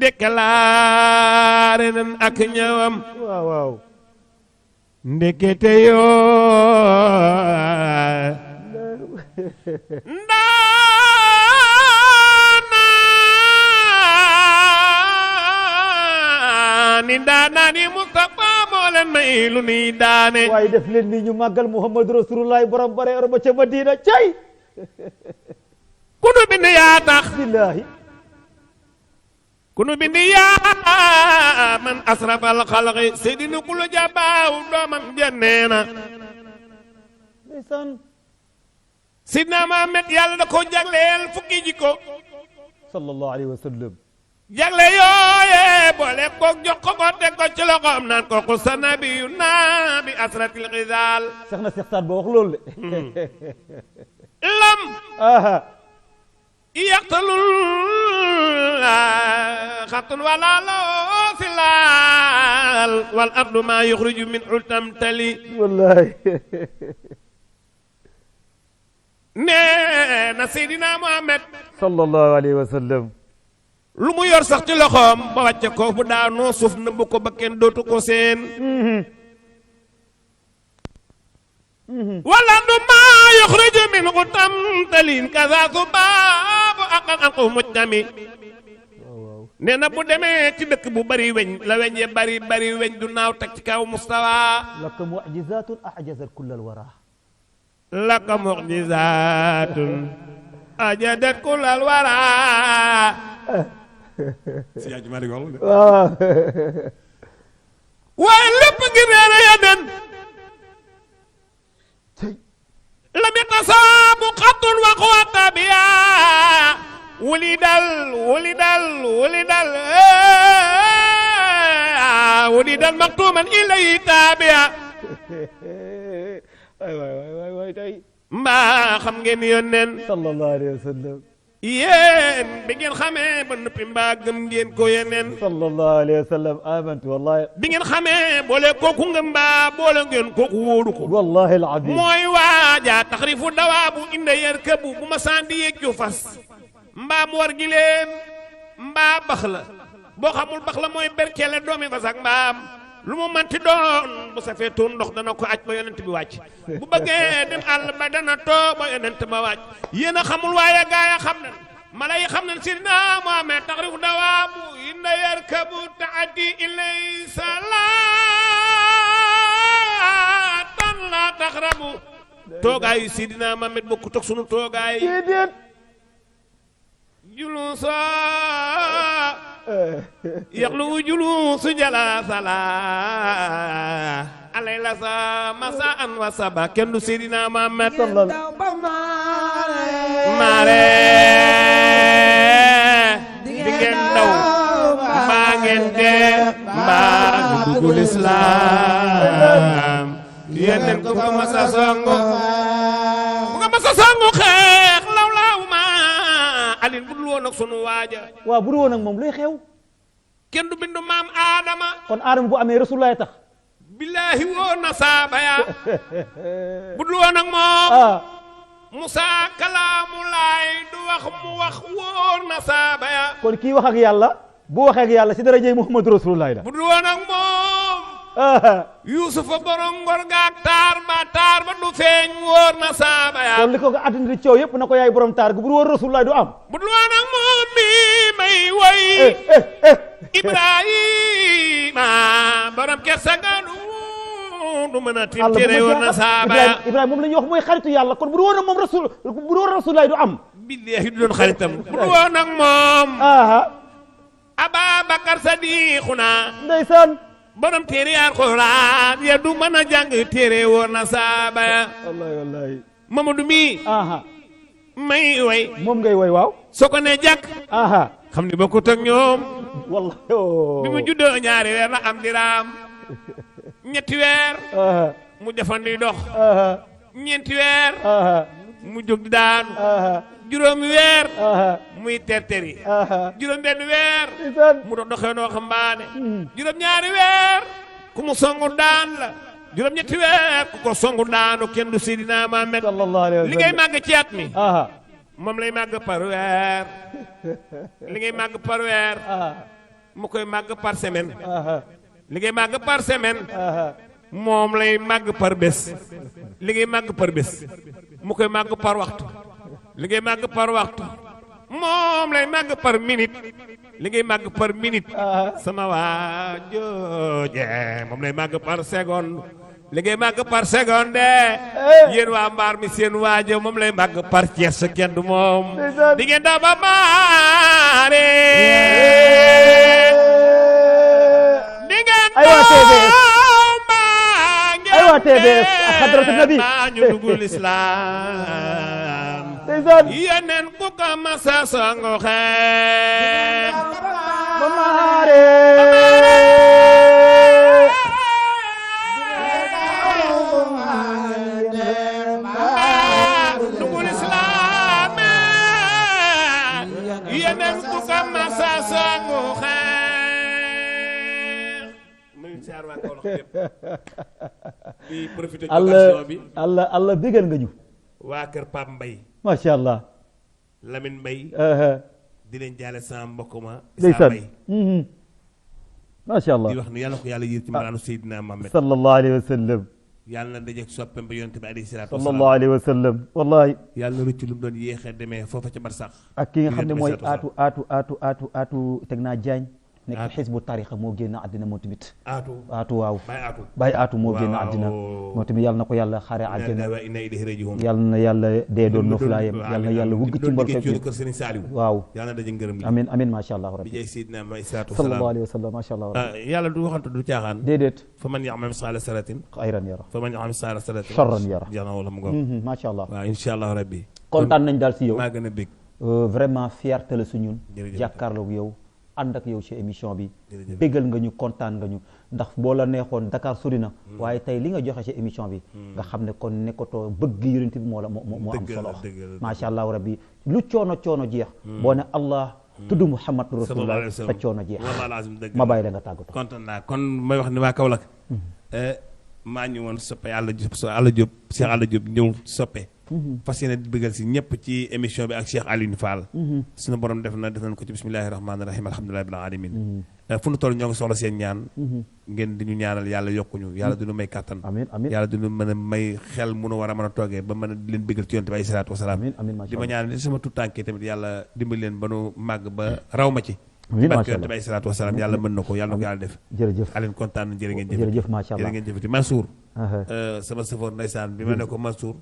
déclaré nan ak ñëwam waaw waaw ndekete yoo ndaanaani Mustafa moo leen may lu nuy daane waaye def leen ni ñu màggal muhammadu rasulullahi borom bare oro ba ca Madina cay ku nu bind yaa tax billahi ku nu bind yaa man asrafal xalqi seydina kulu jabaaw doomam janneena ndeysaan sidna Muhammad yàlla da ko jagleel fukki jikko sallallahu alayhi wa sallam jagle yooye boole koog jox ko ko teg ko ci loxoom naan ko xussa nabiyu nabi asratil xisaal seex na seex saat ba wax loolu de lam aha yaqtalul xatun wala loo si laal wal ardu ma yuxriju min ultam tali wallahi nee na Seydina Muhammad sallallahu alayhi wa sallam lu mu yor sax ci loxoom ba wàcce ko bu daanoo suuf nëbb ko ba kenn dootu ko seen wala du maa yuxriju min utam talin kaza subaabu aqal anqu mujtami nee na bu demee ci dëkk bu bari weñ la weñ ye bari bari weñ du naaw teg ci kaw mustawa laka mu'jizatun a'jazat kull al-wara laka mu'jizatun a'jazat kull al-wara si yaa jumaa di wax de waaye lépp ngir reere ya den lam yatasaabu xattun wa xuwata biya wulidal maktuman ilay taabiya waay tey mbaa xam ngeen yónneen sallallahu alayhi wa sallam yéen bi ngeen xamee ba noppi mbaa gëm ngeen ko yeneen sallallahu alayhi wa sallam amantu wallahi bi ngeen xamee boole kooku nga mbaa boole ngeen kooku wóoru ko wallahi alazim mooy waaja taxrifu dawaabu inda yarkabu bu ma sandi yegju fas mbaa mu war gi leen mbaa bax la boo xamul bax la mooy berkele doomi fas ak mbaam lu mu manti doon bu safee tuur ndox dana ko aj ba yonent bi wàcc bu bëggee dem àll ba dana too ba yonent ba wàcc yéen a xamul waaye gaay a xam nañ mala yi xam nañ sidina Muhammad taxrifu dawaabu inda yarkabu taaddi ilay salaatan la taxrabu toogaayu sidina Muhammad bokku toog sunu toogaay julusa yaxlu julusu jala sala alay la sa masaan wa saba kenn du Seydina Muhammad maare di ngeen daw mbaa ngeen dee mbaa du dugul islam yeneen ko ko masa songo bu nga masa songo xeex law ma alin bu dul woon ak sunu waaja waaw bu dul woon ak moom luy xew kenn du bindu maam Adama kon Adama bu amee Rasulullah tax billaahi woon na saaba ya bu dul woon ak moom Musa kalaamulaay du wax mu wax woon na saaba ya kon kii wax ak yàlla bu waxee ak yàlla si darajey Muhammadu Rasulullah la bu dul woon ak moom Yuusufa borom ngor gaak taar ba du feeñ wóor na saaba ya kon li ko nga àddina di coow yëpp na ko yaay borom taar gu bu dul woon Rasulullah du am bu dul woon ak moom mi may woy Ibrahima borom kersa ganu du mën a tim tere woon na saaba ya Ibrahima moom la ñuy wax mooy xaritu yàlla kon bu dul woon ak moom bu dul woon Rasulullah du am billaahi du doon xaritam bu dul woon ak moom Ababakar Sadiquna ndeysaan borom téere Alxuraan ya du mën a jàng téere woon na saaba ya wallahi wallahi Mamadou mi may way moom ngay way waaw soo ko ne jàkk xam ni bokkut ak ñoom wallahi bi mu juddoo ñaari weer la am diraam ñetti weer mu jafandi dox ñeenti weer mu jóg di daanu juróomi weer muy terteri juróom benn weer mu doxee noo xambaane juróom ñaari weer ku mu songu daan la juróom ñetti weer ku ko songu daanu kenn du Seydina Muhammad sallallahu alayhi wa sallam li ngay màgg ci at mi moom lay màgg par weer li ngay màgg par weer mu koy màgg par semaine li ngay màgg par semaine moom lay màgg par bés li ngay màgg par bés mu koy màgg par waxtu li ngay màgg par waxtu moom lay màgg par minute li ngay màgg par minute sama waa jooje moom lay màgg par seconde li ngay màgg par seconde yéen waa mbaar mi seen waajo moom lay màgg par Cees kenn du moom di ngeen daw ba maare di ngeen aywa TBS ak Hadratu Nabi ñu dugul islam yeneen ku ko masa songo xeex ba maare dugul islam yeneen ku ko masa songo xeex muy siyaar waa Kaolack yëpp di profité ci occasion bi Allah bégal nga ñu waa kër Pape Mbaye macha allah Lamine Mbaye di leen jaale sama mbokk ma Issa ndeysaan Mbaye macha allah di wax ni yàlla ko yàlla yër ci mbalaanu Seydina Muhammad sallallahu alayhi wa sallam yàlla na dajeeg soppem ba yonent bi alayhi salaatu sallallahu alayhi wa sallam wallahi yàlla na rëcc lu mu doon yéexee demee foofa ca barsax ak ki nga xam ne mooy aatu teg naa jaañ nekk xisbu tarixa moo génn àddina moo tamit aatu waaw bàyyi aatu moo génn àddina moo tamit yàlla na ko yàlla xaare àjjana yàlla na yàlla dee doon noflaayam yàlla na yàlla wugg ci mbor fekk waaw yàlla na daje ngërëm li amin amin macha allah rabbi bi jay Seydina Muhammad sallallahu alayhi wa sallam macha allah rabbi yàlla du waxante du caaxaan déedéet fa man ya'mal misqaala zarratin xayran yara fa man ya'mal misqaala zarratin sharran yara jana wala mu ngo macha allah waaw insha allah rabbi kontaan nañ daal si yow maa gën a bég vraiment fierté la su ñun jàkkaarloog yow ànd ak yow ci émission bi bégal nga ñu kontaan nga ñu ndax boo la neexoon Dakar sori na waaye tey li nga joxe ci émission bi nga xam ne kon nekkatoo bëgg yonent bi moo am solo macha allah rabbi lu coono jeex boo ne allah tudd Muhammad rasulullah sa coono jeex ma bàyyi la nga tàggatoo kontaan naa kon may wax ni waa Kaolack maa ñu woon soppe Cheikh Alla Diop ñëw soppe fas yéene bëggal si ñëpp ci émission bi ak Cheikh Alioune Fall suñu borom def nañ ko ci bismillahi rahmaani rahim alhamdulillahi rabbil alamin fu nu toll ñoo ngi soxla seen ñaan ngeen di ñu ñaanal yàlla yokkuñu yàlla du ñu may kàttan yàlla du ñu mën a may xel mu nu war a mën a toogee ba mën a leen bëggal ci yonent bi ay salaatu wasalaam di ma ñaanal sama tuttànkee tamit yàlla dimbali leen ba nu màgg ba raw ma ci barke yonent bi ay salaatu wasalaam yàlla mën na ko yàlla na ko yàlla def jërëjëf Alioune kontaan na jërë ngeen jërëjëf macha allah jërë ngeen jëfati Mansour sama sëfoor ndeysaan bi ma ne ko Mansour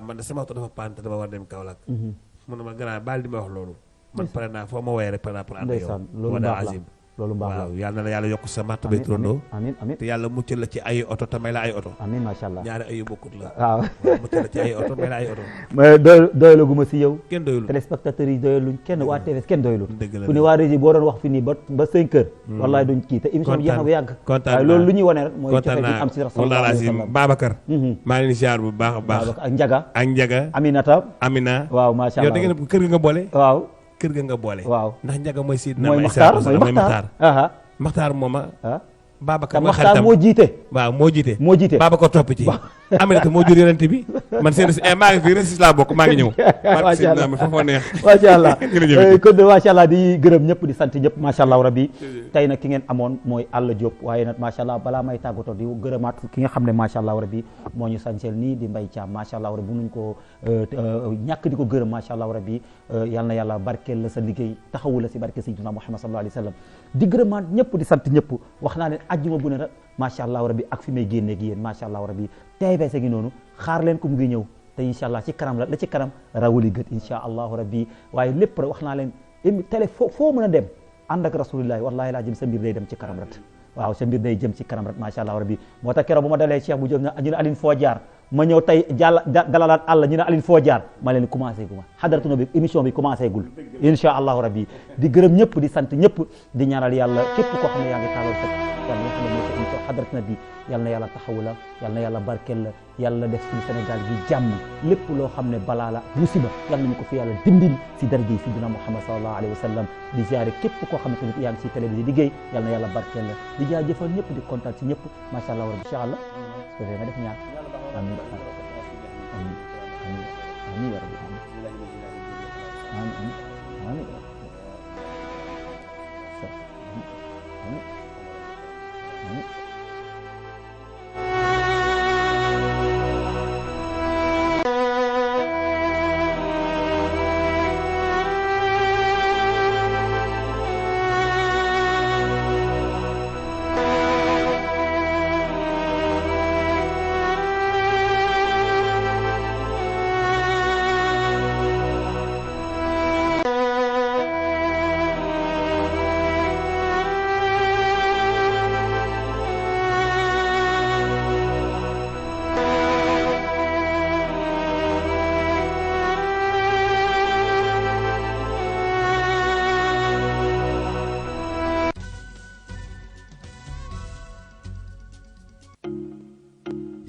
man de sama oto dafa paan te dama war dem Kaolack mu ne ma gannaaw baal di ma wax loolu man pare naa foo ma woowee rek pare naa pour ànd yow loolu baax la waaw yàlla na la yàlla yokk sa martaba bay turandoo amiin amiin te yàlla muccal la ci ay oto te may la ay oto amiin macha allah ñaari ayu bokkut la waaw muccal la ci ay oto may la ay oto mais doyalaguma si yow kenn doyul téléspectateurs yi doyaluñ kenn waa TVS kenn doyalul dëgg la fu ne waa régie boo doon wax fi nii ba 5 heures wallaay duñ kii te émission bi jeex na bu yàgg waaye loolu lu ñuy wane rek mooy kontaan naa am si rasulullah Babacar maa ngi leen ziar bu baax a baax ak Njaga Amina waaw macha allah yow da ngeen kër nga boole waaw kër ga nga boole waaw ndax Njaga mooy Seydina mooy Maxtaar mooma Babacar Maxtaar moo jiite waaw moo jiite Babacar topp ci Aminata moo jur yonent bi man seen maa ngi fi resis laa bokk maa ngi ñëw macha allah foofu neex macha allah kon de macha allah di gërëm ñëpp di sant ñëpp macha allah rabbi tey nag ki ngeen amoon mooy Alla Diop waaye nag macha allah balaa may tàggatoo di gërëmaat ki nga xam ne macha allah rabbi moo ñu sañseel nii di Mbaye Thiam macha allah rabbi nuñ ko ñàkk di ko gërëm macha allah rabbi yal na yàlla barkeel la sa liggéey taxawu la si barke sayyidina Muhammad sallallahu alayhi wa sallam di gërëmaat ñëpp di sant ñëpp wax naa leen ajjuma bu ne rek macha allah rabbi ak fi may génnee ak yéen macha allah rabbi TVS gi noonu xaar leen ko mu ngi ñëw te incha allah ci kanam la ci kanam rawuli gët incha allahu rabbi waaye lépp rek wax naa leen télé foo mën a dem ànd ak rasulillahi wallahi laa jëm sa mbir day dem ci kanam rek waaw sa mbir day jëm ci kanam rek macha allah rabbi moo tax keroog bu ma dalee Cheikh bu jóg ñu ne Aline foo jaar ma ñëw tey dalalaat àll ñu ne Aline foo jaar ma leen commencé gu ma xadaratuna bi émission bi commencé gul insha allahu rabbi di gërëm ñëpp di sant ñëpp di ñaanal yàlla képp koo xam ne yaa ngi taalal sa yàlla nga xam ne mooy sa émission xadaratuna bi yàlla na yàlla taxawu la yàlla na yàlla barkeel la yàlla def suñu Sénégal gi jàmm lépp loo xam ne balaa la musiba yàlla nañu ko fi yàlla dimbil si darje sidina Muhammad sallallahu alayhi wa sallam di ziare képp koo xam ne tamit yaa ngi si télé bi di liggéey yàlla na yàlla barkeel la di jaajëfal ñëpp di kontaan si ñëpp macha allah rabbi incha allah su ko defee nga def ñaan amin amin amin amin ya rabbi amin amin amin amin amin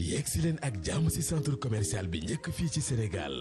yegg si leen ak jàmm ci centre commercial bi njëkk fii ci Sénégal